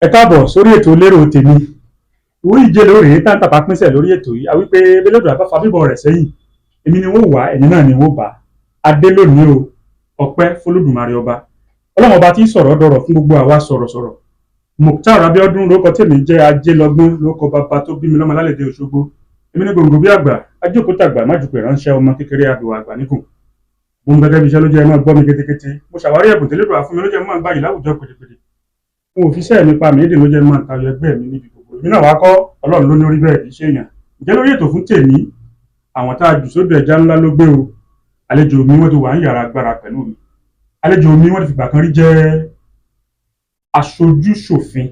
Ẹ káàbọ̀ sórí ètò Lérò Tèmi. Ìwé ìje lórí táǹtàpá pínṣẹ̀ lórí ètò yìí, a wípé bẹ́lẹ́dọ̀ àbáfà bíbọ̀ rẹ̀ sẹ́yìn, èmi ni wọ́n wà, ẹ̀yin náà ni wọ́n bá adé lónìí o. Ọpẹ́ fọlọ́dùmarè ọba, ọlọ́run ọba tí sọ̀rọ̀ dọ̀rọ̀ fún gbogbo àwa sọ̀rọ̀sọ̀rọ̀. Mukhtar Abiodun lórúkọ tèmi jẹ́, Ajé lọ́gbọ́n lórúkọ bàbá tó bí mi lọ́mọ lálẹ́dẹ̀ Òṣogbo. Èmi ní gbòǹgbò bí àgbà ajókòtàgbà májùpẹ̀ ránṣẹ́ ọmọ kékeré àdùn àgbà níkùn mo ń gẹ́gẹ́ bí iṣẹ́ ló jẹ́. Ẹ máa gbọ́ mi kétékété. Mo ṣàwárí ẹ̀bùn tẹ́lẹ̀dọ̀ àfún mi ló jẹ́ máa gbàyè láwùjọ pèdèpèdè. N ò fi iṣẹ́ mi pa mí èdè ló jẹ́ máa tayọ ẹgbẹ́ mi níbi gbogbo. Èmi náà wá kọ́, Ọlọ́run ló ní orí bẹ́ẹ̀, kì í ṣe èèyàn. Ǹjẹ́ lórí ètò fún tèmi, àwọn tá a jù sódò ẹja ńlá ló gbé o. Àlejò mi, wọ́n ti wà ń yàrá agbára pẹ̀lú mi. Àlejò mi, wọ́n ti fìgbà kan rí jẹ́ aṣojú-ṣòfin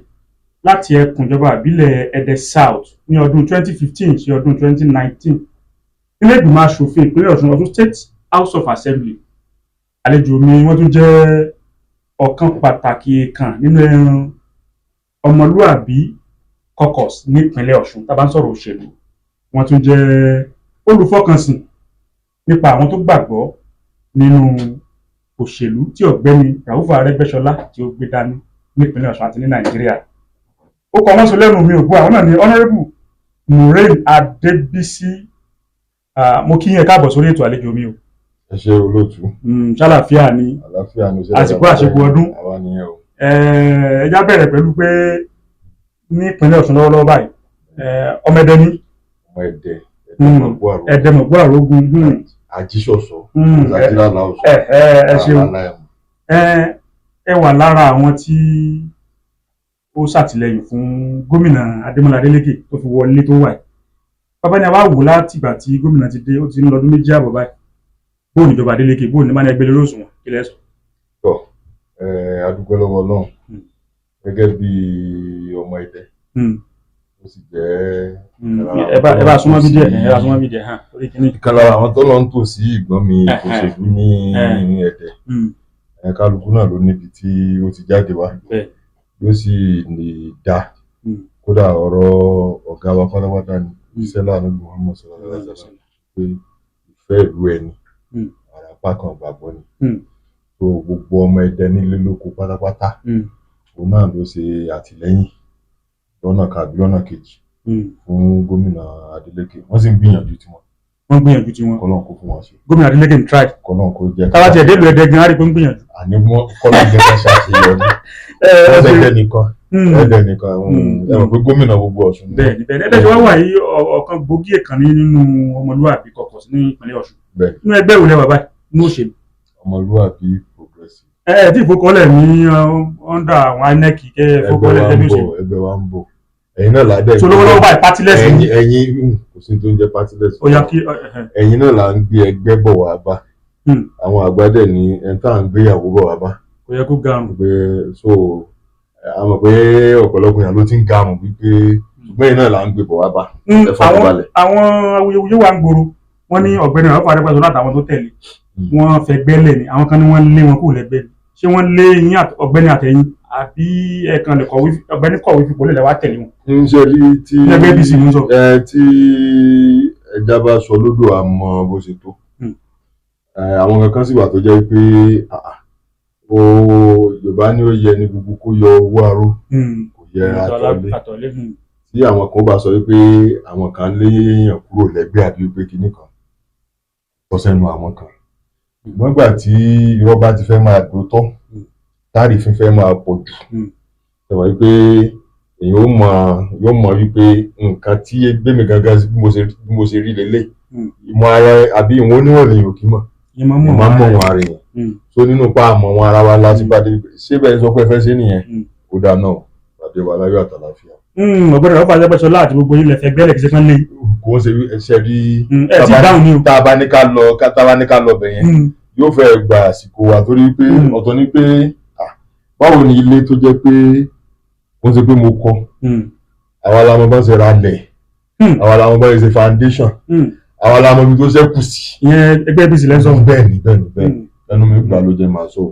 láti ẹkùn ìjọba ìbílẹ̀ Ẹdẹ South ní ọdún 2015 sí ọdún 2019 nílé ìgbìmọ̀ aṣòfin ìpínlẹ̀ Ọ̀ṣun, Ọ̀ṣun State House of Assembly. Àlejò mi, wọ́n tún jẹ́ ọ̀kan pàtàkì kan nínú Ọmọlúàbí Caucus nípínlẹ̀ Ọ̀ṣun. Tá a bá ń sọ̀rọ̀ òṣèlú, wọ́n tún jẹ́ olùfọkànsìn nípa àwọn tó gbàgbọ́ nínú òṣèlú tí ọ̀gbẹ́ni Ràúfù Arẹ́gbẹ́ṣọlá tí ó gbé dání nípínlẹ̀ Ọ̀ṣun àti ní Nàìjíríà. Ó kọ wọ́n sọ lẹ́nu mi ò gbọ́. Àwọn náà ni Honourable Maureen Adébísí. Mo kí yín, ẹ káàbọ̀ sórí ètò, àlejò mi o. Ẹ ṣe, olóòtú. Ṣàlàáfíà ni? Àlàáfíà ni. Àsìkò àṣepọ̀ ọdún. Àwa nìyẹn o. Ẹ já bẹ̀rẹ̀ pẹ̀lú pé ní ìpínlẹ̀ Ọ̀ṣun lọ́wọ́lọ́wọ́ báyìí, ọmọ Ẹdẹ ní. Ọmọ Ẹdẹ, Ẹdẹ. Ẹdẹ mọ̀gbọ́ àrógún. Àjíṣọ̀ṣọ̀ àjílàlà ọ̀ṣọ́. Ẹ ṣeun. Ẹ wà lára àwọn tí ó ṣàtìlẹ́yìn fún gómìnà Adémọ́lá Adélékè tó fi wọlé tó wà yìí. Bàbá ni a wá wò látìgbà tí gómìnà ti dé, ó ti ń lọ́dún 2.5 báyìí. Bóò ní ìjọba Adélékè, bóò ní má ní ẹgbẹ́ lórí òṣùwọ̀n, kí lẹ́ sọ? Tọ, a dúpẹ́ lọ́wọ́ Ọlọ́run. Gẹ́gẹ́ bí ọmọ Ẹdẹ, ó sì jẹ́ Ẹ bá súnmọ́ bí díẹ̀, ẹ bá súnmọ́ bí díẹ̀ hàn orí kìíní. Ìkan lára àwọn tó lọ ń tò sí ìgbọ́n mi òṣèlú ní Ẹdẹ. Kálukú náà ló níbi tí ó ti jáde wá, yóò sì lè dá. Kódà ọ̀rọ̀ ọ̀gá wa pátápátá ni iṣẹ́ láàánú Muhammad sallallahu alaihi wasallam pé ìfẹ́ ìlú ẹni ara apá kan gbàgbọ́ ni. So gbogbo ọmọ Ẹdẹ nílé lóko pátápátá, òun náà ló ṣe àtìlẹ́yìn lọ́nà kan àbí lọ́nà kejì fún gómìnà Adeleke. Wọ́n sì ń gbìyànjú tiwọn. Wọ́n gbìyànjú tiwọn. Kọ́lọ́n kó fún wọn ṣe. Gómìnà Adeleke ń try. Kọ́lọ́n kó jẹ́. Táwa tiẹ̀ délùú Ẹdẹ gan, á rí pé ń gbìyànjú. Àní wọ́n kọ́lọ́n jẹ́ ká ṣàṣeyọrí. Wọ́n ṣẹ̀dẹ̀ nìkan, ẹ̀dẹ̀ nìkan. Ẹ mọ̀ pé gómìnà gbogbo Ọ̀ṣun ni. Bẹ́ẹ̀ni, Ẹdẹ tí wọ́n wà yìí, ọ̀kan gbòógì ìkànnì nínú Ọmọlúwàbí Caucus ní ìpínlẹ̀ Ọ̀ṣun. Nínú ẹgbẹ́ ìwòlẹ̀ bàbá ní òṣèlú? Ọmọlúwàbí Progressive. Ẹ ẹ tí ìfowókọ́lẹ̀ ní under àwọn INEC kẹ́ ẹ Ẹgbẹ́ fowókọ́lẹ̀ wa tẹ́lẹ̀ ń bọ̀. òṣèlú. Ẹgbẹ́ wa ń bọ̀, ẹ̀yin náà ládẹ́. So lọ́wọ́lọ́wọ́ báyìí, partyless ni? Ẹ̀yin kò sí tó ń jẹ́ partyless. Ó yá kí Ẹ̀yin náà là ń gbé ẹgbẹ́ bọ̀ wá bá. Àwọn àgbà dẹ̀ ní ẹni tá à ń gbéyàwó bọ̀ wá bá. Kò yẹ kó garùn. Pé so a mọ̀ pé ọ̀pọ̀lọpọ̀ èèyàn ló ti ń garùn wípé, ṣùgbọ́n ẹ̀yin náà là ń gbé bọ̀ wá bá. Ẹ fọkàn balẹ̀. Àwọn awuyewuye wà ń gbòòrò. Wọ́n ní ọ̀gbẹ́ni Ràúfù Arẹ́gbẹ́ṣọlá àtàwọn tó tẹ̀lé, wọ́n fẹ́ gbẹ́lẹ̀ ni. Àwọn kan ní wọ́n lé wọn kúrò lẹ́gbẹ́ ni. Ṣé wọ́n lé yín, ọ̀gbẹ́ni àtẹ̀yìn, àbí ẹ̀kan lè kọ̀wé, ọ̀gbẹ́ni kọ̀wé fipò lè wá tẹ̀lé wọn? Ń ṣe rí tí Ní ẹgbẹ́ APC ló ń sọ. Ẹ tí ẹja bá sọ lódò, àmọ́ bó ṣe tó. Àwọn kankan sì wà tó jẹ́ pé ó Yorùbá ní ó yẹ ní gbogbo kó yọ owó aró, kò yẹ àtọ̀lé. Àtọ̀lé. Tí àwọn kan bá sọ wípé àwọn kan lé èèyàn kúrò lẹ́gbẹ́ àbí wípé kinní kan tọ́ sẹ́nu àwọn kan, ṣùgbọ́n gbà tí irọ́ bá ti fẹ́ máa dòótọ́, táàrífín fẹ́ máa pọ̀ jù, ṣe mọ̀ wípé èèyàn ó mọ̀, yóò mọ̀ wípé nǹkan tí gbémi gangan bí mo ṣe rí lélẹ̀. Ìmọ̀ ara àbí ìwọ̀n oníwọ̀n lèèyàn ò kí mọ̀. Ìyẹn máa ń mọ̀. Ìmọ̀ máa ń mọ̀ wọn ara èèyàn. So nínú pa àmọ̀ wọn ara wa láti bá dé, ṣé bẹ́ẹ̀ sọ pé ẹ fẹ́ ṣe nìyẹn? Ó dáa náà, pàdé wa láyọ̀ àtàlàfíà. Ọ̀gbẹ́ni Ràúfù Arẹ́gbẹ́ṣọlá àti gbogbo yín lẹ fẹ́ gbẹ́lẹ̀, kì í ṣe pọ́n lé yín. Kò ń ṣe ẹṣẹ rí. Ẹ ti dáhùn ni o. Tá a bá ní ká lọ, tá a bá ní ká lọ bẹ̀ yẹn, yóò fẹ́ gba àsìkò wa torí pé ọ̀tọ̀ ni pé báwo ni ilé tó jẹ́ pé kò ń ṣe pé mo kọ́, àwa la mọ̀ bá ṣe ra lẹ̀, àwa la mọ̀ bá ṣe foundation, àwa la mọ̀ ibi tó ṣẹ́kù sí. Ìyẹn ẹgbẹ́ APC lẹ́sọ̀. Bẹ́ẹ̀ni, ẹnu mi gbà ló jẹ́ màá sọ.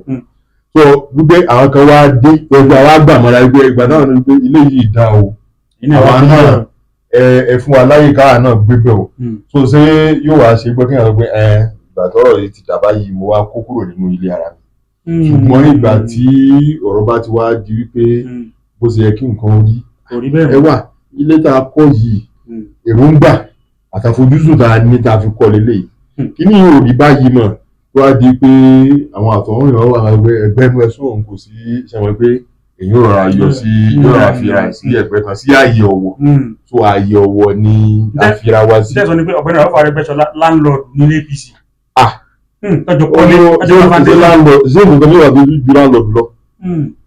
So wípé àwọn kan wá dé pẹ̀lú àwa gbà mọ́ra wípé ìgbà náà ni wípé ilé yìí dá o, àwa náà ẹ fún wa láyè káwa náà gbé bẹ̀ o. So ṣé yóò wá ṣe pé kéèyàn sọ pé ẹ ìgbà tọ́rọ̀ yìí ti dà báyìí, mo wá kó kúrò nínú ilé ara mi? Ṣùgbọ́n ìgbà tí ọ̀rọ̀ bá ti wá di wípé Bó ṣe yẹ kí nǹkan rí, Kò rí bẹ́ẹ̀ ẹ mọ́. wà ilé tá a kọ́ yìí, èròǹgbà àtàfojúsùn tá a ní tá a fi kọ́ lélẹ́yìí, kíní yóò rí báyìí mọ̀. Tó wá di pé àwọn àtọ̀húnrìn wá wà, ẹgbẹ́ ẹnu ẹ̀sùn òun kò sí ṣẹ̀wọ̀n pé èyí ò rọra yọ sí, yóò rọra fira sí ẹgbẹ́ kan, sí ààyè ọ̀wọ̀. So ààyè ọ̀wọ̀ ni a fira wá sí. Tẹ́sán ni pé ọ̀gbẹ́ni Rauf Arẹ́gbẹ́ṣọlá landlord nílé APC. Ah. Tọ́jọ́ Ó kọ́lé ní tọ́jọ́ ṣé foundation. Landlord, ṣé nǹkan tó wà tó ju landlord lọ?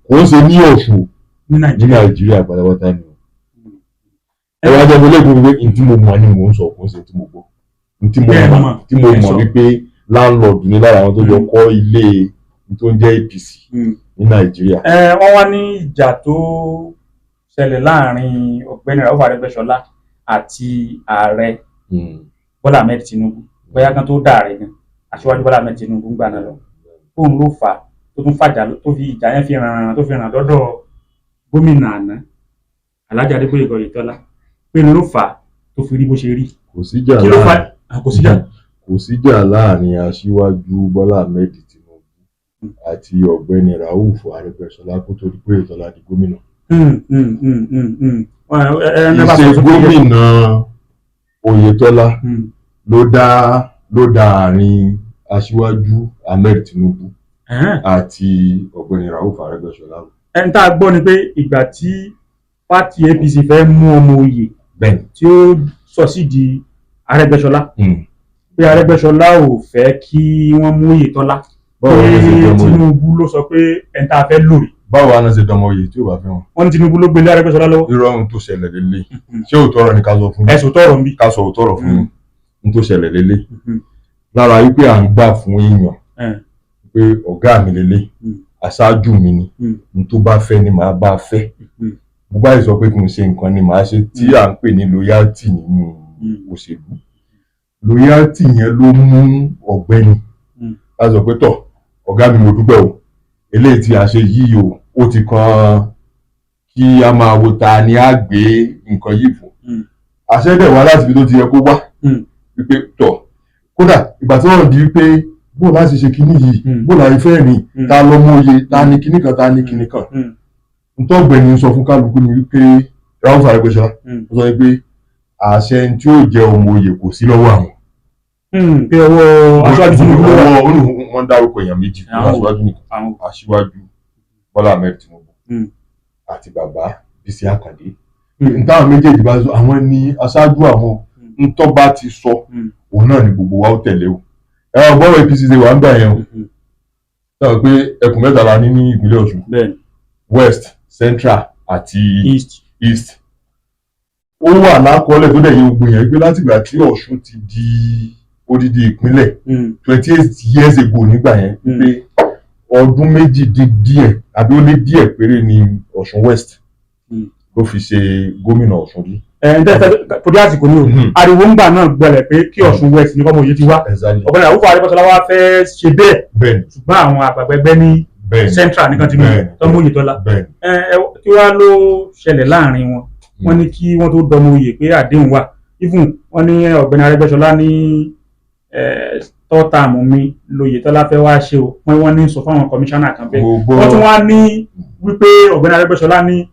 Kò ń ṣe ní Ọ̀ṣun, Ní ní Nàìjíríà. Nàìjíríà pátápátá ni o. Ẹ wá jẹ́ pé lẹ́gbẹ̀ẹ́ pé n tí mo mọ̀ ni mò ń sọ, kò ń ṣe tí mo gbọ́. N tí mo Bẹ́ẹ̀ mọ̀ mọ̀, tí mo ẹ mọ̀ sọ. wípé landlord ní lára àwọn tó jọ kọ́ ilé tó ń jẹ́ APC ní Nàìjíríà. Ẹ wọ́n wá ní ìjà tó ṣẹlẹ̀ láàrin ọ̀gbẹ́ni Rauf Arẹ́gbẹ́ṣọlá àti ààrẹ Bọ́lá Ahmed Tinubu, bóyá kan tó dà rẹ̀ gan, aṣíwájú Bọ́lá Ahmed Tinubu ń gbà náà lọ, fóun ló fà á tó tún fàjà, tó fi ìjà yẹn fi ràn tó fi ràn dọ́dọ̀ gómìnà àná, Alhaji Adégbóyèga Oyètọ́lá, pé ló fà á tó fi rí bó ṣe rí. Kò síjà Kí ló fà láàrin á? Kò síjà. Kò síjà láàrin aṣíwájú Bọ́lá Ahmed Tinubu àti ọ̀gbẹ́ni Rauf Arẹ́gbẹ́ṣọlá kó tó di pé Oyètọ́lá di gómìnà. Ẹ bá Ìṣe sọ sókè díẹ̀. gómìnà Oyètọ́lá ló dá àárín aṣíwájú Ahmed Tinubu àti ọ̀gbẹ́ni Rauf Arẹ́gbẹ́ṣọlá rú. Ẹni tá a gbọ́ ni pé ìgbà tí pátì APC fẹ́ mú ọmọ oyè tí ó sọ sí di Arẹ́gbẹ́ṣọlá, pé Arẹ́gbẹ́ṣọlá ò fẹ́ kí wọ́n mú Oyètọ́lá, Báwo pé ni ṣe dánmọ oyè? Tinubu ló sọ pé ẹni tá a fẹ́ lò rí. Báwo wá náà ṣe dánmọ oyè tí ò bá fẹ́ wọn? Wọ́n ní Tinubu ló gbélé Arẹ́gbẹ́ṣọlá lọ́wọ́. Irọ́. Ohun tó ṣẹlẹ̀ lélẹ̀, ṣé òótọ́ ọ̀rọ̀ ni ká sọ fún yín? Ẹ̀sùn tọrọ ń bí. Ká sọ òótọ́ ọ̀rọ̀ fún yín. Ohun tó ṣẹlẹ̀ lélẹ̀, lára wípé à ń gbà fún èèyàn pé ọ̀gá mi lélẹ̀, aṣáájú mi ni, n tó bá fẹ́ ni màá bá fẹ́, bó bá yìí sọ pé kí n ṣe nǹkan ni màá ṣe, tí à ń pè ní loyalty nínú òṣèlú. Loyalty yẹn ló mú ọ̀gbẹ́ni a sọ pé, tọ̀, ọ̀gá mi, mo dúpẹ́ o, eléyìí tí a ṣe yìí o, ó ti kan kí a máa wo ta ni a gbé nǹkan yìí fún. Àṣẹ dẹ̀ wá láti ibi tó ti yẹ kó wá, wípé tọ̀, kódà ìgbà tí wọ́n di wípé bó láti ṣe kinní yìí, bó láti fẹ́ rìn, ta lọ mú oyè, ta ni kinní kan, ta ni kinní kan, ntọ́gbẹ̀ni sọ fún kálukú ni wípé Rauf Arẹ́gbẹ́ṣọlá ó sọ wípé àṣẹ tí ó jẹ ọmọ oyè kò sí lọ́wọ́ àwọn. Pé ọwọ́ aṣáájú Tinubu ló wà. Ọwọ́ olùwọ́n, wọ́n dárúkọ èèyàn méjì fún Àwọn. aṣíwájú nìkan, Àwọn. Aṣíwájú Bọ́lá Ahmed Tinubu àti bàbá Bísí Àkàndé. Ntáwọn méjèèjì bá sọ, àwọn ní aṣáájú àwọn, ntọ́ bá ti sọ, òun náà ni gbogbo wa ó tẹ̀lé o. Ẹ wọ́n gbọ́dọ̀ APC ṣe wà ń gbà yẹn o. Sọ pé ẹkùn mẹ́ta la ní ní ìpínlẹ̀ Ọ̀ṣun: West, Central àti East. East. Ó wà lákọọ́lẹ̀ tó dẹ̀ yẹ gbogbo yẹn pé látìgbà tí Ọ̀ṣun ti di odidi ìpínlẹ̀ 28 years ago nígbà yẹn, pé ọdún méjì dín díẹ̀ àbí ó lé díẹ̀ péré ní Ọ̀ṣun West ló fi ṣe gómìnà Ọ̀ṣun rí. Ẹ ǹ tẹ́ torí àsìkò ní o. Ariwo ń gbà náà gbẹlẹ̀ pé kí Ọ̀ṣun West ní kọ́mọ òye ti wá. Ọ̀gbẹ́ni Rauf Arẹ́gbẹ́ṣọlá wá fẹ́ ṣe bẹ́ẹ̀, ṣùgbọ́n àwọn àgbàgbà ẹgbẹ́ ní Central nìkan ti mú tọ́mú Oyètọ́lá. Ẹ ẹ, kí wá ló ṣẹlẹ̀ láàrin wọn? Wọ́n ní kí wọ́n tó dọmọ oyè pé àdéhùn wà. Even wọ́n ní ọ̀gbẹ́ni Arẹ́gbẹ́ṣọlá ní tọ́tàmù mi lóyètọ́lá fẹ́ wá ṣe o. Wọ́n ní sọ fáwọn kọmíṣánná kan bẹ́ẹ̀. Mo gbọ́. Wọ́n tún wá ní wípé ọ̀gbẹ́ni Arẹ́gbẹ́ṣọlá ní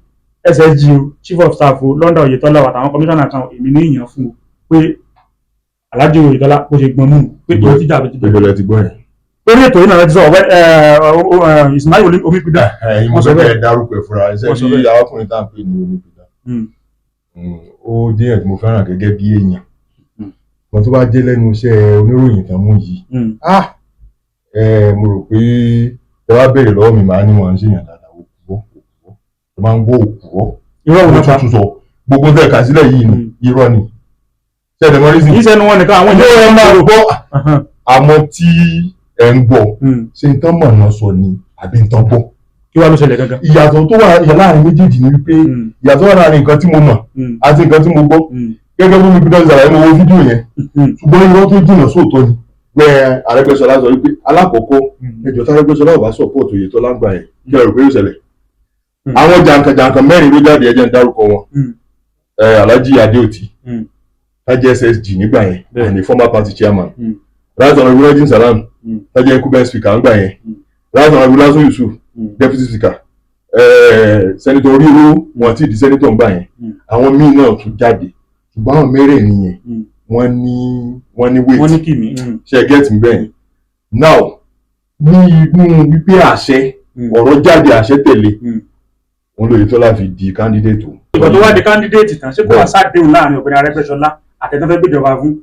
SSG o, chief of staff o, London Oyètọ́lá àtàwọn kọmíṣánná kan, èmi ní ìyàn fún o, pé Alhaji Oyètọ́lá bó ṣe gbọ́n mú un pé ìwé tíjà àbí tíjà. Gbogbo ẹ ti gbọ́ yẹn. Lórí ètò yìí náà ti sọ ọ̀gbẹ́ Ismail Omipidan. Ẹ̀yin mo Wọ́n sọ fẹ́ bẹ́ẹ̀. kẹ́ ẹ dárúkọ ẹ̀ fúnra ẹ̀ Wọ́n sọ ṣe bí bẹ́ẹ̀. arákùnrin tá à ń pè ní Omipidan. Ó jẹ́ èèyàn tí mo fẹ́ràn gẹ́gẹ́ bí èèyàn. Wọn tó bá jẹ́ lẹ́nu iṣẹ́ oníròyìn tán mú yìí, ah, ẹ mo rò pé ẹ wá béèrè lọ́wọ́ mi, màá ní wọn ń ṣèyàn dáadáa. Òpùrọ́, òpùrọ́, ẹ máa ń gbọ́ òpùrọ́. Irọ́ wo Ó ló pa? tún sọ gbogbo tẹ̀ kà sílẹ̀ yìí ni. Irọ́ ni. Ṣẹlẹ̀ mọ́ rísìn. Kì í ṣẹnu wọn nìkan, àwọn Ilé ẹ máa gbọ́ àwọn tí ẹ ń gbọ́, ṣé n tán mọ̀ náà sọ ni àbí n tán gbọ́? Kí wàá ló ṣẹlẹ̀ gangan? Ìyàtọ̀ tó wà láàrin méjèèjì ni wípé ìyàtọ̀ wà láàrin nǹkan tí mo mọ̀ àti nǹkan tí mo gbọ́. Gẹ́gẹ́ bí mi bí dọ́sí àlàyé, mo wo fídíò yẹn, ṣùgbọ́n irọ́ tó jìnnà sóòótọ́ ni bẹ́ẹ̀. Arẹ́gbẹ́ṣọlá sọ wípé alákọ̀ọ́kọ́, ẹjọ́ tí Arẹ́gbẹ́ṣọlá ò bá support Oyètọ́lá ń gbà yẹn, kí ẹ rò pé yóò ṣẹlẹ̀? Àwọn jàǹkànjàǹkàn mẹ́rin ló jáde, ẹjẹ́ ń dárúkọ wọn. Alhaji Adeoti, tájẹ́ SSG nígbà yẹn and a former party chairman, Right Honourable Rejin Salam, tájẹ́ incumbent speaker ńgbà yẹn, Right Honourable Lasun Yusuf, deputy speaker. Senator Oríolówó, wọn ti di senator ńgbà yẹn. Àwọn míì náà tún jáde, ṣùgbọ́n àwọn mẹ́rẹ̀ẹ̀rin yẹn, wọ́n ní weight. Wọ́n ní kìmí. Ṣe get me bẹ́ẹ̀? Now, ní inú wípé àṣẹ ọ̀rọ̀ jáde, àṣẹ tẹ̀lé, òun l'Óyètọ́lá fi di candidate o. Ìgbà tó wá di candidate tán, ṣé kò wá sádéhùn láàrin ọ̀gbẹ́ni Arẹ́gbẹ́ṣọlá àtẹ̀tẹ̀ fẹ́ gbéjọba fún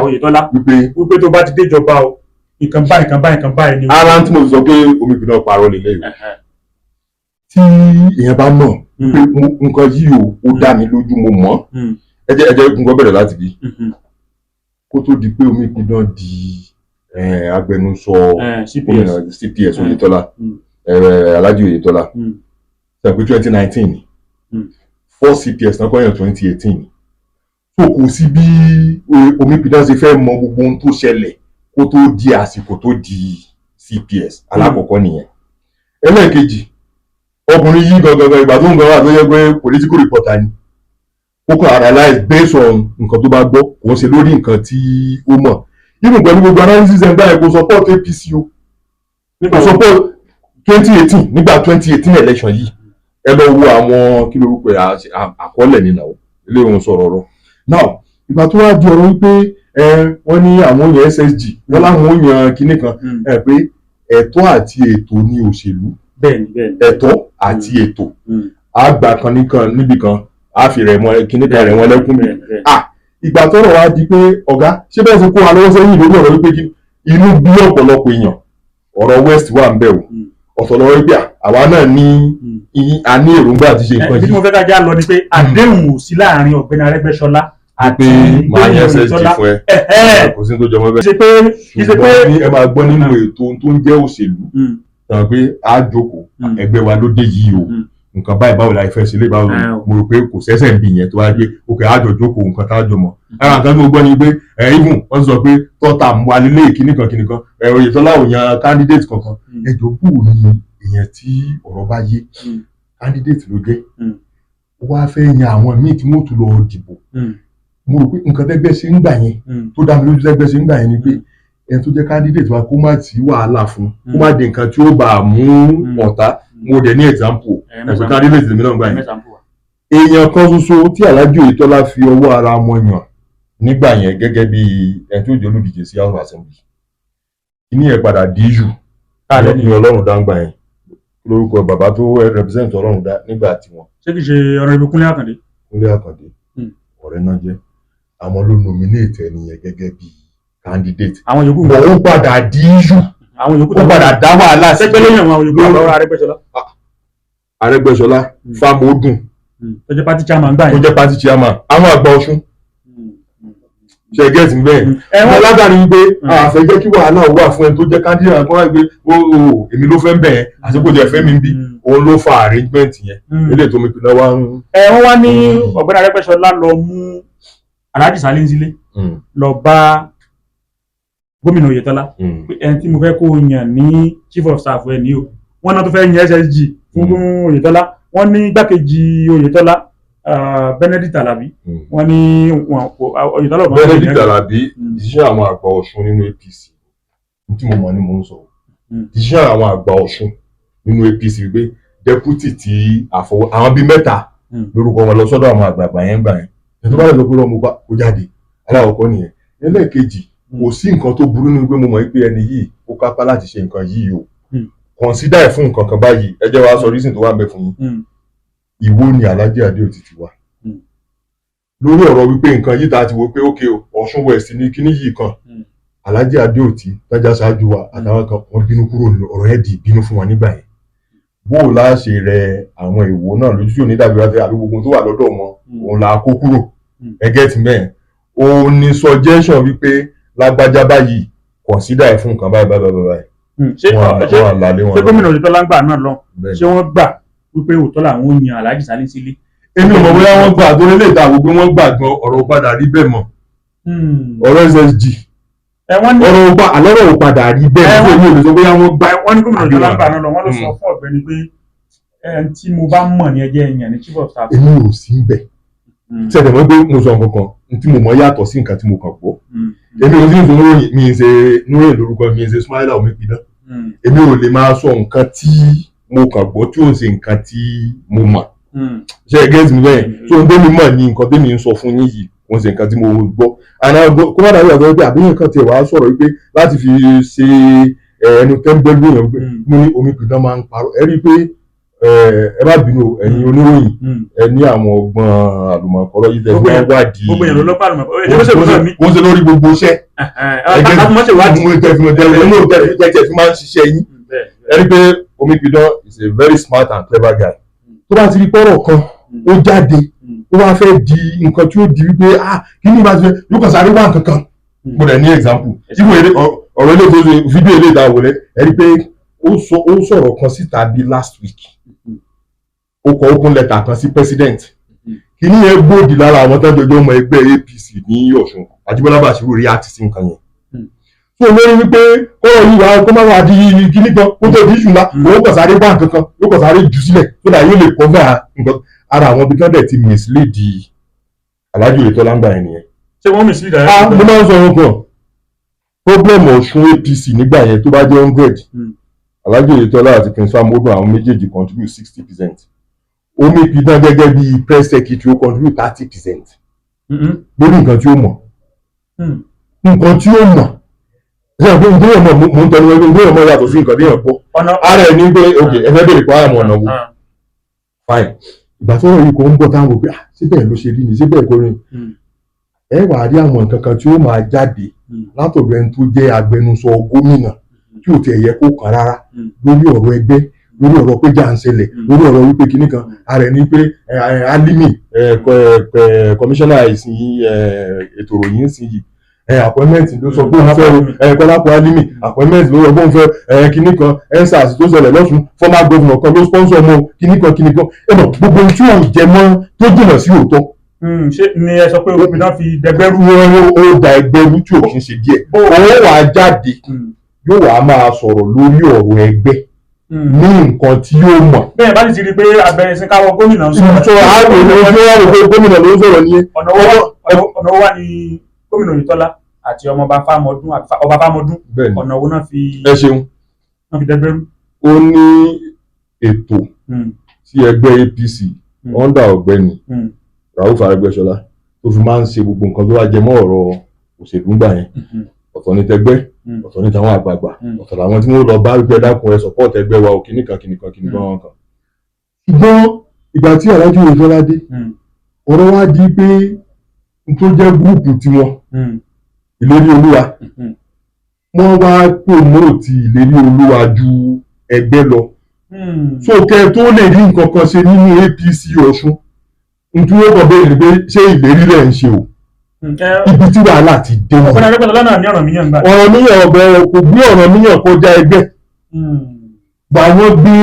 Oyètọ́lá wípé wípé tó bá ti déjọba o, nǹkan báyìí, nǹkan báyìí, nǹkan báyìí ni? Ara tí mo fi sọ pé Omipidan parọ́ lélẹ̀ o, tí èèyàn bá mọ̀ pé nǹkan yìí o, ó dá mi lójú, mo mọ̀. Ẹ jẹ́ nǹkan bẹ̀rẹ̀ láti bí kó tó di pé Omipidan di agbẹnusọ CPS. Gómìnà CPS Oyètọ́lá, Alhaji Oyètọ́lá, sọ pé 2019 ni four CPS náà kọ́yàn, 2018. So kò sí bí Omipidan ṣe fẹ́ mọ gbogbo ohun tó ṣẹlẹ̀ kó tó di àsìkò tó di CPS. Alákọ̀ọ́kọ́ nìyẹn. Ẹlẹ́ẹ̀kejì, ọkùnrin yìí gangan, ìgbà tó ń gan wà tó yẹ pé political reporter ni, ó kàn analyse based on nǹkan tó bá gbọ́, kò ń ṣe lórí nǹkan tí ó mọ̀. Even pẹ̀lú gbogbo analysis ẹ̀ ń báyìí, kò support APC o. Nígbà kò wo? Support 2018, nígbà 2018 election yìí. Ẹ lọ wo àwọn kí lorúkọ ẹ, àkọọ́lẹ̀ nínú àwọn ilé òun sọ̀rọ̀ ọ̀rọ̀. Now, ìgbà tó wá di ọ̀rọ̀ wípé ẹ wọ́n ní àwọn yan SSG, wọ́n láwọn yan kinní kan, ẹ pé ẹ̀tọ́ àti ètò ní òṣèlú. bẹ́ẹ̀ni bẹ́ẹ̀ni Ẹ̀tọ́ àti ètò. Àgbà kan nìkan níbì kan, á fi rẹ̀ mọ́ kinní kan rẹ̀ wọ́n lẹ́kún bí. bẹ́ẹ̀ni bẹ́ẹ̀ni. Ah, ìgbà tọ́rọ̀ wá di pé ọ̀gá ṣé bẹ́ẹ̀ ṣe kó wa lọ́wọ́ sẹ́yìn lórí ọ̀rọ̀ wípé kí inú bí ọ̀pọ̀lọpọ̀ èèyàn, ọ̀rọ̀ West wà ń bẹ̀ o. Ọ̀tọ̀ lọ́wọ́ wípé àwa náà ní a ní èròǹgbà àti ṣe nǹkan Ibi tí yìí. mo fẹ́ ká já lọ ni pé àdéhùn ò sí láàrin ọ̀gbẹ́ni Arẹ́gbẹ́ṣọlá àti Pé máa gómìnà yan SSG Oyètọ́lá. fún ẹ, kò sí ní tó jọmọ́ bẹ́ẹ̀. Kì í ṣe pé Ṣùgbọ́n ní ẹ máa gbọ́ nínú ètò tó ń jẹ́ òṣèlú tàn pé a jókòó, ẹgbẹ́ wa ló dé yìí o, nǹkan báyìí, báwo la fẹ́ ṣe lé, báwo. Mo rò pé kò sẹ́sẹ̀ ń bì yẹn tó wá gbé òkè àjọ jókòó, nǹkan tá a jọ mọ̀. Ara nǹkan tí mo gbọ́ ni pé ẹ even wọ́n sọ pé tọ́ta wà nílé kíní kan kíní kan, ẹ Oyètọ́lá ò yan candidate kankan. Ẹ jọ, kú ní èèyàn tí ọ̀rọ̀ bá yé, candidate ló jẹ́, ó wá fẹ́ yan àwọn míì tí wọ́n tún lọ dìbò. Mo rò pé nǹkan tẹ́gbẹ́ ṣe ń gbà yẹn, tó dá mi lójú tẹ́gbẹ́ ṣe ń gbà yẹn ni pé ẹni tó jẹ́ candidate wa, kó má tí wàhálà fún, kó má di nǹkan tí ó bá a mú ọ̀tá. Mo dẹ̀ ní example ẹ̀sùn candidate lèmi náà gbà yẹn. Èèyàn kan ṣoṣo tí Alhaji Oyètọ́lá fi ọwọ́ ara wọn yàn nígbà yẹn gẹ́gẹ́ bí ẹni tó jẹ́ olùdíje sí House of Assembly, kíní yẹn padà di issue ní Ọlọ́run dá ńgbà yẹn. Lórúkọ bàbá tó represent Ọlọ́run dá nígbà tiwọn. Ṣé kìí ṣe Honourable Kúnlé Àkàndé? Kúnlé Àkàndé. Ọ̀rẹ́ náà jẹ́. Àwọn ló nominate ẹni yẹn gẹ́gẹ́ bí candidate. Àwọn yòókù Bọ̀ ó padà di issue. Àwọn yòókù Ó padà dá wàhálà sí. Sẹgbẹ́ lẹ́yìn àwọn yòókù àbọ̀rọ̀ Arẹ́gbẹ́ṣọlá. Arẹ́gbẹ́ṣọlá, Fámọ́dún, tó jẹ́ party chairman gbà tó yẹn. jẹ́ party chairman, àwọn àgbà Ọ̀ṣun. Ṣe get me bẹ́ẹ̀? Ẹ wọ́n wọ́n látàrí wípé àfẹ́ jẹ́ kí wàhálà wà fún ẹni tó jẹ́ candidate kan, wáyé pé ó èmi ló fẹ́ ń bẹ̀ yẹn, àti kò jẹ́ fẹ́ mi bí, òun ló fa arrangement yẹn. Eléyìí tó mi pinnu wá ń. Ẹ wọ́n wá ní ọ̀gbẹ́ni Arẹ́gbẹ́ṣọlá lọ mú Alhaji Salinzile lọ bá gómìnà Oyètọ́lá pé ẹni tí mo fẹ́ kó yàn ní chief of staff ẹ ní o. Wọ́n náà tó fẹ́ yan SSG fún Oyètọ́lá. Wọ́n ní igbákejì Oyètọ́lá, Benedict Alabi, wọ́n ní wọn kò Oyètọ́lá ò máa ń Benedict yàn. Alabi, decision àwọn àgbà Ọ̀ṣun nínú APC, ní tí mo mọ̀ ni mo ń sọ, decision àwọn àgbà Ọ̀ṣun nínú APC wípé deputy tí àfọwọ́ àwọn bíi mẹ́ta lórúkọ wọn lọ sọ́dọ̀ àwọn àgbààgbà yẹn gbà yẹn, ẹni tó bá lè sọ pé ọmọ bá kó jáde. Aláwọ̀kọ́ nìyẹn. Ẹlẹ́ẹ̀kejì, kò sí nǹkan tó burú nínú pé mo mọ̀ pé ẹni yìí ó kápá láti ṣe nǹkan yìí o, consider ẹ̀ fún nǹkan kan báyìí. Ẹ jẹ́ wàá sọ reason tó wà ń bẹ fún yín. Ìwó ni Alhaji Adeoti ti wá lórí ọ̀rọ̀ wípé nǹkan yìí tá a ti wò pé ókè o, Ọ̀ṣun West ní kíní yìí kan. Alhaji Adeoti tájà ṣáájú wa àtàwọn kan, wọ́n bínú kúrò ní ọ̀rọ̀ yẹn, di ìbínú fún wọn nígbà yẹn. Bó o láà ṣe rẹ àwọn Ìwó náà lójú tí ò ní dàbí wá fẹ́ àbí gbogbo tó wà lọ́dọ̀ wọn, òun là á kó kúrò. Ẹ get mẹ́ẹ̀, òun ni suggestion wípé lágbájá báyìí, consider ẹ̀ fún nǹkan báyìí báyìí báyìí báyìí. Ṣé Wọn ṣé wọn àlàlé wọn. Ṣé gómìnà Oyètọ́lá ń gbà náà lọ, Bẹ́ẹ̀ ni. ṣé wọ́n gbà wípé òótọ́ làwọn ò yan Alhaji Salinzile? Èmi ò mọ̀ bóyá wọ́n gbà tó lè ta gbogbo wọn gbà gan, ọ̀rọ̀ padà rí bẹ́ẹ̀ mọ́. Ọ̀rọ̀ SSG, Ẹ wọ́n ní ọ̀rọ̀ pa àlọ́rọ̀ ò padà rí bẹ́ẹ̀ Ẹ mọ́. Èmi ò lè sọ bóyá wọ́n gbà. Wọ́n ní gómìnà Oyètọ́lá ń gbà náà lọ, wọ́n ló sọ fún ọ̀gbẹ́ni pé ẹni tí mo bá mọ̀ ní ẹjẹ́ ẹ̀yàn ní chief of staff. Èmi ò sí ń bẹ̀ sẹ́dẹ̀ mọ́ pé mo sọ nǹkan kan n tí mo mọ̀ yàtọ̀ sí nǹkan tí mo kàn gbọ́. Èmi ò sí ń sọ níròyìn mi ń ṣe níròyìn lórúkọ mi ń ṣe Smaila Omipidan. Èmi ò lè máa sọ nǹkan tí Mo kàn gbọ́ tí ò ń ṣe nǹkan tí mo mọ̀. Ṣé ẹ get mi bẹ́ẹ̀? So ohun tẹ́mi mọ̀ ní nǹkan tẹ́mi ń sọ fún yín yìí, kò ń ṣe nǹkan tí mo gbọ́. Àná kó má dàbí àgbẹ̀ pé àbíyàn kan tiẹ̀ wá sọ̀rọ̀ wípé láti fi ṣe ẹnu tẹ́ńbẹ́lú èèyàn wípé mo ní Omipidan máa ń parọ́. Ẹ rí i pé ẹ má bínú o, ẹ̀yin oníròyìn, ẹ ní àwọn ọgbọ́n àlùmọ̀kọ́rọ́ yìí tẹ́ fi máa ń wádìí. Gbogbo èèyàn ló lọ́pàá àlùmọ̀ ẹ jẹ́ bó ṣe ní. Kò ń ṣe lórí gbogbo iṣẹ́. Ẹ ṣe wádìí. Mo tẹ́ fi tẹ́ fi máa ń ṣiṣẹ́ yín. Ẹ rí i pé Omipidan is a very smart and clever guy. Tó bá ti rí pọ́rọ̀ kan ó jáde, ó wá fẹ́ di nǹkan tí ó di wípé, ah, kí ni ìbá ti fẹ́, yóò kàn sáré wá nǹkan kan. Mo dẹ̀ ní example ìwé ọ̀rọ̀ ilé ìtọ́jú fídíò ilé ìta wọlé. Ẹ rí i pé ó sọ̀rọ̀ kan síta bí last week, ó kọ open letter kan sí president. Kíní yẹn gbòdì lára àwọn tó ń jọjọ́ ọmọ ẹgbẹ́ APC ní Ọ̀ṣun. Àjíbọ́lá Bàṣírù react sí nǹkan yẹn. So lórí wípé kọ́rọ̀ yìí wá kó má wá di kíní kan, kó tó di issue ńlá, òun kàn sáré wá nǹkan kan, yóò kàn sáré jù sílẹ̀ so that yóò lè cover nǹkan. Ara àwọn ibi tí wọ́n dẹ̀ ti mislead Alhaji Oyètọ́lá ń gbà yẹn nìyẹn. Ṣé wọ́n mislead? Ah, mo máa ń sọ ohun kan. Problem Ọ̀ṣun APC nígbà yẹn, tó bá jẹ́ 100, Alhaji Oyètọ́lá àti Prince Famodun, àwọn méjèèjì contribute 60%. Omipidan gẹ́gẹ́ bí press secretary, ó contribute 30% lórí nǹkan tí ó mọ̀. Nǹkan tí ó mọ̀, ṣé àpò nǹkan tí ó mọ̀, mo ń tẹnu ẹgbẹ́ nǹkan tí ó mọ̀ yàtọ̀ sí nǹkan tí èèyàn gbọ́. Ara ẹ̀ ní pé, ok, ẹ fẹ́ bèrè pé àwọn ọ̀nà wo? Fine. Ìgbà tó rọ̀ yìí kò ń bọ̀, táwọn wò pé, ah, ṣé bẹ́ẹ̀ ló ṣe rí ni? Ṣé bẹ́ẹ̀ kọ́ ni? Ẹ wàá rí àwọn nǹkan kan tí ó máa jáde látọ̀dọ̀ ẹni tó jẹ́ agbẹnusọ gómìnà tí ò tiẹ̀ yẹ kó kàn rárá lórí ọ̀rọ̀ ẹgbẹ́, lórí ọ̀rọ̀ pé jà ń ṣẹlẹ̀, lórí ọ̀rọ̀ wípé kinní kan. Ara ẹ̀ ní pé Alimi, kọmíṣánná ìsìn ètò ìròyìn ìsìn yìí, appointment ló sọ pé òun fẹ́ o. Kọ́lápọ̀ Alimi, appointment ló sọ pé òun fẹ́. Kinní kan, EndSARS tó ṣẹlẹ̀ lọ́sùn, former governor kan ló sponsor ọmọ kinní kan kinní kan. Ẹ mọ̀ gbogbo ohun tí ò jẹ mọ́ tó jìnnà sí òótọ́. Ṣé ni ẹ sọ pé Omipidan fi dẹgbẹ́rú? Ó da ẹgbẹ́ rú tí ò kí ń ṣe díẹ̀. Òun wàá jáde, yóò wá máa sọ̀rọ̀ lórí ọ̀rọ̀ ẹgbẹ́ ní nǹkan tí yóò mọ̀. Bẹ́ẹ̀ bá sì ti rí i pé abẹ́rẹ́ sí káwọ́ gómìnà ń sọ̀rọ̀. Sọ àwọn ènìyàn tí wọ́n rò pé gómìnà ló ń sọ̀rọ̀ nìyẹn. Ọ̀nà wo wá ní gómìnà Oyètọ́lá àti ọmọọba Fámọdún, ọba Fámọdún, ọ̀nà wo náà fi Ẹ ṣeun. náà fi dẹgbẹ́rú? Ó ní ètò tí ẹgbẹ́ APC under ọ̀gbẹ́ni Rauf Arẹ́gbẹ́ṣọlá tó fi máa ń ṣe gbogbo nǹkan tó bá jẹ mọ́ ọ̀rọ̀ òṣèlú ńgbà yẹn. Ọ̀tọ̀ ní tẹgbẹ́, ọ̀tọ̀ ní tàwọn àgbààgbà, ọ̀tọ̀ làwọn tí wọ́n lọ bá wípé, "Ẹ dákun, ẹ support ẹgbẹ́ wa ò," kíní kan kíní kan kíní kan kan. Ṣùgbọ́n ìgbà tí Alhaji Oyètọ́lá dé, ọ̀rọ̀ wá di pé n tó jẹ́ group tiwọn, Ìlérí Olúwa, wọ́n wá promote Ìlérí Olúwa ju ẹgbẹ́ lọ. So kẹ́ tó lè rí nǹkan kan ṣe nínú APC Ọ̀ṣun, n tí wọ́n kàn béèrè ni pé, ṣé ìlérí rẹ̀ ń ṣe o? Ibi tí wàhálà ti dé nìyẹn. Ọ̀gbẹ́ni Arẹ́gbẹ́ṣọlá náà ní Ọ̀rànmíyàn gbà. Ọ̀rànmíyàn ọ̀bẹ kò gbé Ọ̀rànmíyàn kọjá ẹgbẹ́ gbà. Wọ́n gbé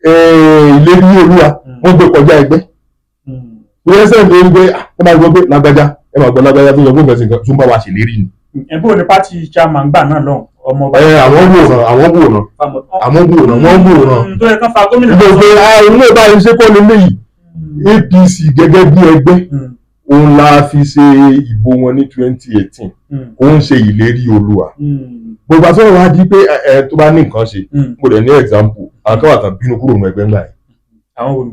Ìlérí Olúwa, wọ́n gbé kọjá ẹgbẹ́. Ìrẹsẹ̀ ló ń gbé. Ẹ máa gbọ́ pé lágbájá, ẹ máa gbọ́ lágbájá tó sọ fún ìfẹsẹ̀ nǹkan tó ń bá wa ṣèlérí ni. Ẹ bó ni party chairman gbà náà lọ́hùn, ọmọ ọba? Ẹ àwọn wòran, àwọn wòran, àwọn wòran, wọ́n wòran. Tó yẹ kán fa gómìnà. Gbogbo ilé ìbáyìí ṣe kọ́ lélẹ̀ yìí, APC gẹ́gẹ́ bí ẹgbẹ́, òun la fi ṣe ìbò wọn ní 2018. Ó ń ṣe Ìlérí Olúwa. Gbogbo àtọ́rọ̀ wá di pé ẹ tó bá ní nǹkan ṣe. Mo dẹ̀ ní example àwọn kan wà tán bínú kúrò nínú ẹgbẹ́ ńgbà yẹn. Àwọn wo ni?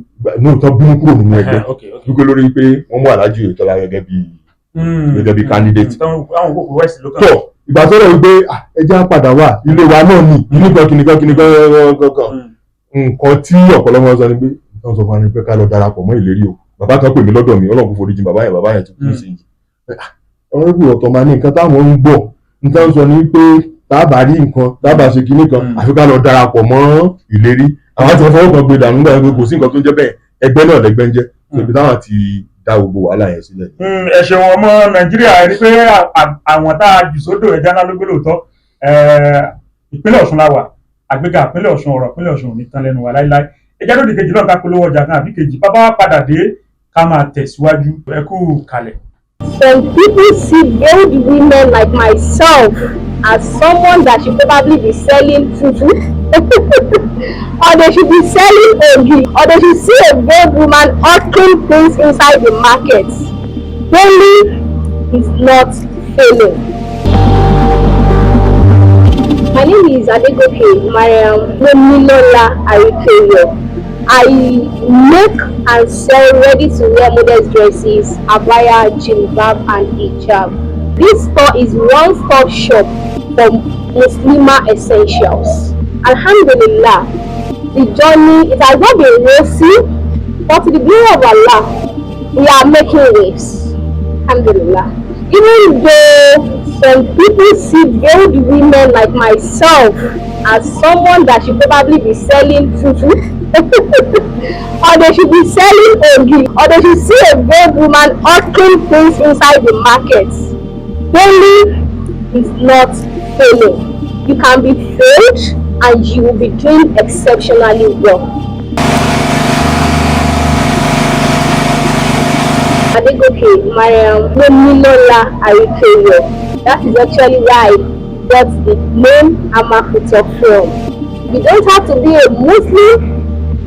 Ní tán bínú kúrò nínú ẹgbẹ́ wípé lórí pé wọ́n mú Alhaji Oyètọ́lá gẹ́gẹ́ bí candidate. Àwọn òkú west ló kàn. Tọ́ ìgbà tó rẹ̀ wípé, ah, ẹ jẹ́ á padà wá ilé wa náà ní kíníkan kíníkan kíníkan kankan. Nǹkan tí ọ̀pọ̀lọpọ̀ sọ ni pé nǹkan sọ fún wa ni pé ká lọ darapọ̀ mọ́ Ìlérí o. Bàbá kan pè mí lọ́dọ̀ mi, Ọlọ́run kò foríjì bàbá yẹn, bàbá yẹn ti kú sí i. Ọ̀rọ̀ ìbò ọ̀tọ̀ máa ní nǹkan táwọn ń gbọ́, nǹkan sọ ni pé tábà rí nǹkan tábà ṣe kinní kan, àfi ká lọ darapọ̀ mọ́ Ìlérí. Àwọn àti ọ̀fọwọ́ kan gbé dànù nígbà pé kò sí nǹkan tó ń jẹ́ bẹ́ẹ̀, ẹgbẹ́ náà lẹ́gbẹ́ ń jẹ́. Ibi táwọn ti dá gbogbo wàhálà yẹn sílẹ̀. Ẹ ṣeun. Ọmọ Nàìjíríà, rí pé àwọn tá a jù sódò, ẹja ńlá ló gbé lóòótọ́. Ìpínlẹ̀ Ọ̀ṣun la wà, àgbéga ìpínlẹ̀ Ọ̀ṣun, ọ̀rọ̀ ìpínlẹ̀ Ọ̀ṣun ò ní tán lẹ́nu wa láíláí. Ẹja lóde kejì lọ́nà, ká polówó ọjà kan àbí kejì, bàbá wa padà dé, ká máa tẹ̀síwájú. Ẹ kú kalẹ̀. Some people see old women like myself as someone that should probably be selling fufu, or they should be selling ogi, or they should see a old woman hawking things inside the market. Failing is not failing. My name is Adegoke Mariam Momilola Arikeyo. I make and sell ready-to-wear modest dresses, abaya, jilbab, and hijab. This store is one-stop shop for Muslimah essentials. Alhamdulillah, the journey, it has not been rosy, but to the glory of Allah, we are making waves. Alhamdulillah. Even though some people see veiled women like myself as someone that should probably be selling fufu, or they should be selling ogi, or they should see a veiled woman hawking things inside the market. Failing is not failing. You can be failed and you will be doing exceptionally well. Adegoke Mariam Momilola Arikeyo. That is actually where I got the name Amakuto from. You don't have to be a Muslim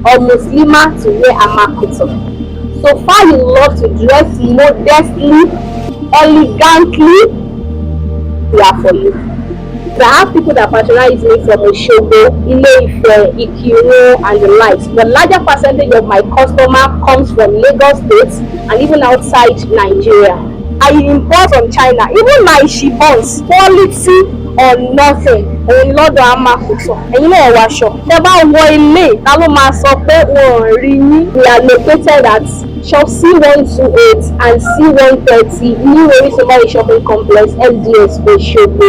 or Muslimah to wear Amakuto. So far you love to dress modestly, elegantly, we are for you. I have people that patronize me from Osogbo, Ile-Ife, Ikirun, and the likes. The larger percentage of my customer comes from Lagos State and even outside Nigeria. I import from China. Even my chiffons, quality or nothing. Òun lọ́dọ̀ Amakuto. Ẹ̀yin náà wọ aṣọ. Tẹ́ bá wọ ilé, ta ló máa sọ pé wọn ò rí yín? We are located at Shop C128 and C130, New Orisunbare Shopping Complex, SDS, Osogbo.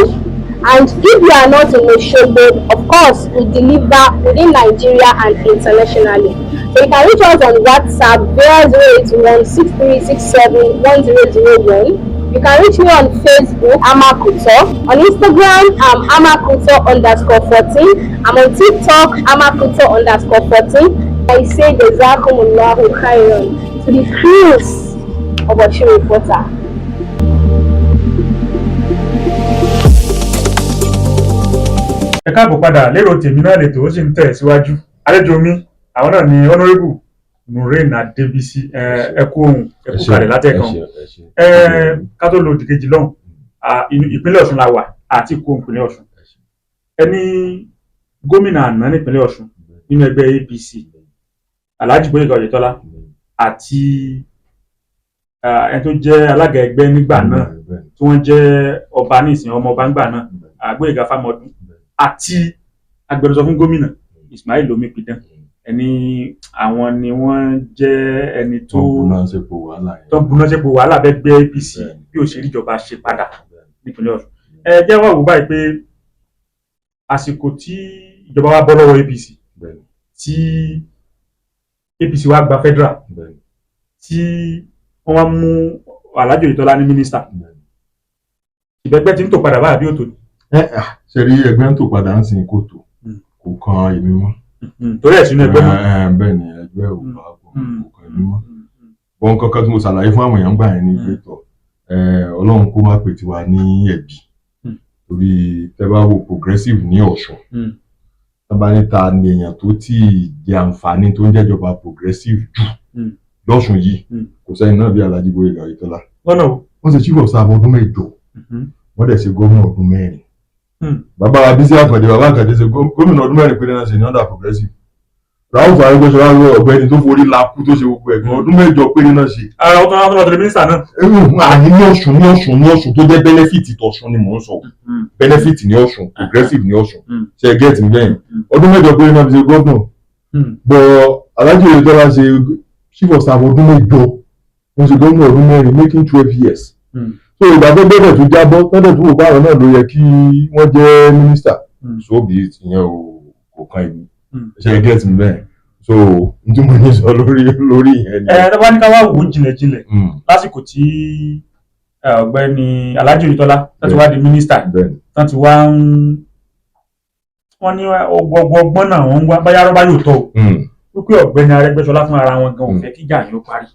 And if you are not in Osogbo, of course, we deliver within Nigeria and internationally. So you can reach us on WhatsApp 0081 6367 1001. You can reach me on Facebook, Amakuto. On Instagram, I'm Amakuto_14. I'm on TikTok, Amakuto_14. I say Jazakumullahu khairan to the crews of Osun Reporter. Ẹ káàbọ̀ padà. Lérò Tèmi náà lètò, ó sì ń tẹ̀ síwájú. Àlejò mi, àwọn náà ni Honourable Nurain Adébísí. Ẹ kú ohun, ẹ kú kalẹ̀ látẹ̀kan. Ẹ ká tó lo òdìkejì lọ́hùn, ìpínlẹ̀ Ọ̀ṣun la wà àti kó ìpínlẹ̀ Ọ̀ṣun. Ẹ ní gómìnà àná nípínlẹ̀ Ọ̀ṣun nínú ẹgbẹ́ APC, Alhaji Gbóyèga Oyètọ́lá, àti ẹni tó jẹ́ alága ẹgbẹ́ nígbà náà, tí wọ́n jẹ́ ọba ní ìsìn, ọmọ ọba ńgbà náà, Gbóyèga Fámọdún, àti agbẹnusọ fún gómìnà, Ismail Omipidan, ẹni àwọn ni wọ́n jẹ́ ẹni tó tó ń buná sépo wàhálà bẹ́ẹ̀ gbé APC bí òṣèré ìjọba ṣe padà nípínlẹ̀ Ọ̀ṣun. Ẹ jẹ́ wá wò báyìí pé àsìkò tí ìjọba wa bọ́ lọ́wọ́ APC, tí APC wa gba federal, tí wọ́n wá mú Alhaji Oyètọ́lá ní mínísítà, ìbẹ́gbẹ́ tí ń tò padà báyà bí òtò. Ṣe rí, ẹgbẹ́ ń tò padà ń sin kòtò, kò kan èmi mọ́. Torí ẹ̀ sínú ẹgbẹ́ mọ́. Bẹ́ẹ̀ ni, ẹgbẹ́ ò bá kò kan èmi mọ́. Wọn kankan tí mo ṣàlàyé fún àwọn èèyàn gbà yẹn ní pé tọ̀, Ọlọ́run kó má pè tiwa ní ẹ̀bí, torí tẹ́ bá wo progressive ní Ọ̀ṣun, tẹ́ bá níta ni èèyàn tó tí ì jẹ àǹfààní tó ń jẹ́jọba progressive jù lọ́ṣun yìí, kò sẹ́yìn náà bí Alhaji Gbóyèga Oyètọ́lá. Lọ́nà o. Wọ́n ṣe chief of staff ọdún 8, wọ́n dẹ̀ ṣe gómìnà ọdún 4. Bàbá Bísí Àkàndé, bàbá Àkàndé, ṣe gómìnà ọdún 4 péré náà ṣe ní under progressive. Rauf Arẹ́gbẹ́ṣọlá, wọ ọ̀gbẹ́ni tó forí la kú, tó ṣe gbogbo ẹ̀gbọ́n, ọdún 8 péré náà ṣe. Ara ọdún náà tó lọ mínísítà náà. Àní ní Ọ̀ṣun, ní Ọ̀ṣun, ní Ọ̀ṣun tó jẹ́ benefit tọ̀ṣun ni mò ń sọ, benefit ní Ọ̀ṣun, progressive ní Ọ̀ṣun, ṣe get mi bẹ́yẹn? Ọdún 8 péré náà fi ṣe gómìnà bọ̀. Alhaji Oyètọ́lá ṣe chief of staff ọdún 8, wọ́n ṣe gómìnà ọdún 4, making 12 years. So ìgbà tó gbọ́dọ̀ tó jábọ́ tọ́dọ̀ tó wò báwọn náà ló yẹ kí wọ́n jẹ́ mínísítà, so bí ìyẹn ò kò kan èmi, ṣe get mi bẹ́ẹ̀? So n tí mo ní sọ lórí ìyẹn ni. Ẹ ẹ bá ní ká wá wò ó jinlẹ̀jinlẹ̀, lásìkò tí ọ̀gbẹ́ni Alhaji Oyètọ́lá tó ti wá di mínísítà, tán ti wá ń wọ́n ní ọgbọgbọ́n náà wọ́n ń wá báyá rọ́bá yóò tọ́ o, wípé ọ̀gbẹ́ni Arẹ́gbẹ́ṣọlá fún ara wọn gan ò fẹ́ kíjà yóò parí.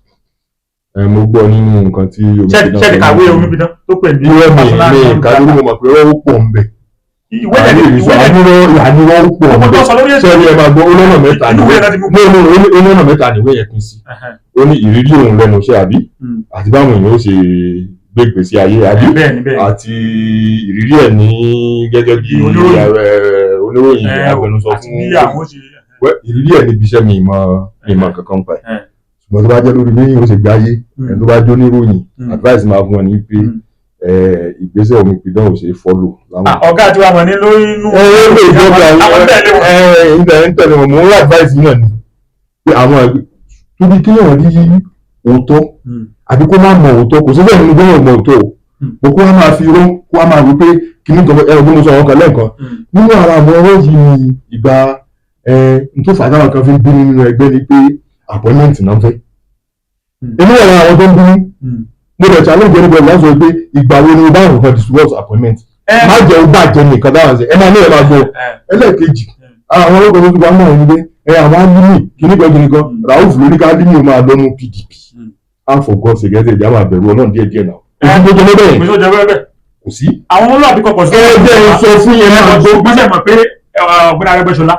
Ẹ mo gbọ́ nínú nǹkan tí Ṣé kàwé Omipidan tó pè ní Irọ́ mi mi kàwé, mo mọ̀ pé ó pọ̀ ń bẹ̀. Ìwé ẹ̀ ìwé ẹ̀ Àníwọ́ ó pọ̀ ń Ọmọ tó bẹ̀. sọ lórí ètò. Sẹ́ni ẹ máa gbọ́, ó lọ́nà mẹ́ta Inú ni ìwé náà ti mú. No, no, ó lọ́nà mẹ́ta ni ìwé yẹn pín sí. Ó ní ìrírí òun lẹ́nu iṣẹ́ àbí àti báwọn èèyàn ó ṣe gbé ìgbésí ayé àbí Bẹ́ẹ̀ ni, bẹ́ẹ̀ ni. Àti ìrírí ẹ̀ ní gẹ́gẹ́ bí Oníròyìn. Oníròyìn, Ẹ, agbẹnusọ àti fún bí àwọn ṣe Well, ìrírí ẹ̀ níbi iṣẹ́, mi ìmọ̀ kankan pa ẹ̀. Ṣùgbọ́n tó bá jẹ́ lórí bí ó ṣe gbáyé, ẹni tó bá jó níròyìn, advice máa fún wọn ní pé ìgbésẹ̀ Omipidan ò ṣe é follow láwọn. Ah, ọ̀gá àti wa mọ̀ ní lórí inú. Ẹ ẹ lè jọba. Àwọn tẹ̀lé wọn. Ẹ ẹ ń tẹ̀lé wọn, mò ń rà advice náà ni pé àwọn ẹgbẹ́ tóbi kí náà rí òótọ́ àbí kó má mọ òótọ́, kò sí bẹ́ẹ̀ nínú gbọ́dọ̀ mọ òótọ́ o. Mo kó wá máa fi irọ́ kó wá máa wí pé kíní kan, ẹ ọgbọ́n mo sọ àwọn kan lẹ́ẹ̀kan nínú ara àwọn ọ̀rọ̀ yìí ni ìgbà ẹ n tó fà á táwọn kan fi ń bínú nínú ẹgbẹ́ ni pé appointment náà fẹ́. Èmi wà lára àwọn tó ń bínú. Mo dẹ̀ challenge anybody láti sọ pé ìgbà wo ni o bá àwọn kan discuss appointment. Má jẹ́ ó bàjẹ́ nìkan dáhùn sí ẹ máa ní ẹ máa gbọ́. Ẹlẹ́ẹ̀kejì, àwọn ọlọ́kọ̀ tó tún bá mọ̀ ní pé ẹ àwọn Alimi kìnnìkan kìnnìkan, Rauf lórí ká Alimi ó máa lọ́nu PDP. Ah, for God's sake, ẹ jẹ́ ìjà máa bẹ̀rù Ọlọ́run díẹ̀ díẹ̀ náà. Kò sí tó jẹ lọ́bẹ̀ Kò yẹn. sí tó jẹ bẹ́ẹ̀. Kò sí. Àwọn ọmọlúwàbí kọkọ sí. Ẹ jẹ́ ẹ sọ fún yẹn máa gbọ́. Wọ́n ṣe mọ̀ pé ọ̀gbẹ́ni Arẹ́gbẹ́ṣọlá,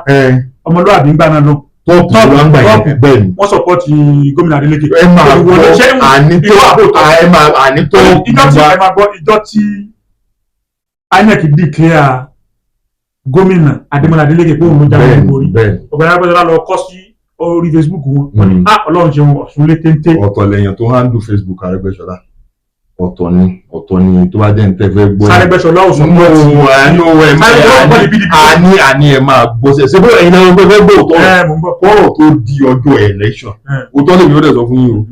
ọmọlúwàbí ń gbà náà lọ. Top ló ń gbà yẹn, bẹ́ẹ̀ ni. Wọ́n support gómìnà Adeleke. Ẹ máa gbọ́, àní tó ẹ máa àní tó Ìjọ tí ẹ máa gbọ́, ìjọ tí INEC declare gómìnà Adémọ́lá Adeleke pé òun ló jáwé olúborí, ọ̀gbẹ́ni Arẹ́gbẹ́ṣọlá lọ kọ sí orí Facebook wọn. Wọ́n ní, "Ah, Ọlọ́run ṣeun, Ọ̀ṣun lé téńté." Ọ̀tọ̀ lèèyàn tó handle Facebook Arẹ́gbẹ́ṣọlá, ọ̀tọ̀ ni, ọ̀tọ̀ ni. Tó bá jẹ́ ní tẹ́ fẹ́ gbọ́ yẹn. Arẹ́gbẹ́ṣọlá ò support. No, ẹ àní àní ẹ máa gbọ́ sẹ́ ṣé bó ẹ̀yin náà fẹ́ gbọ́ òótọ́ Ẹ mò ń bọ̀. kọ́rọ̀ tó di ọjọ́ election. Òótọ́ lèmi ó dẹ̀ sọ fún yín o.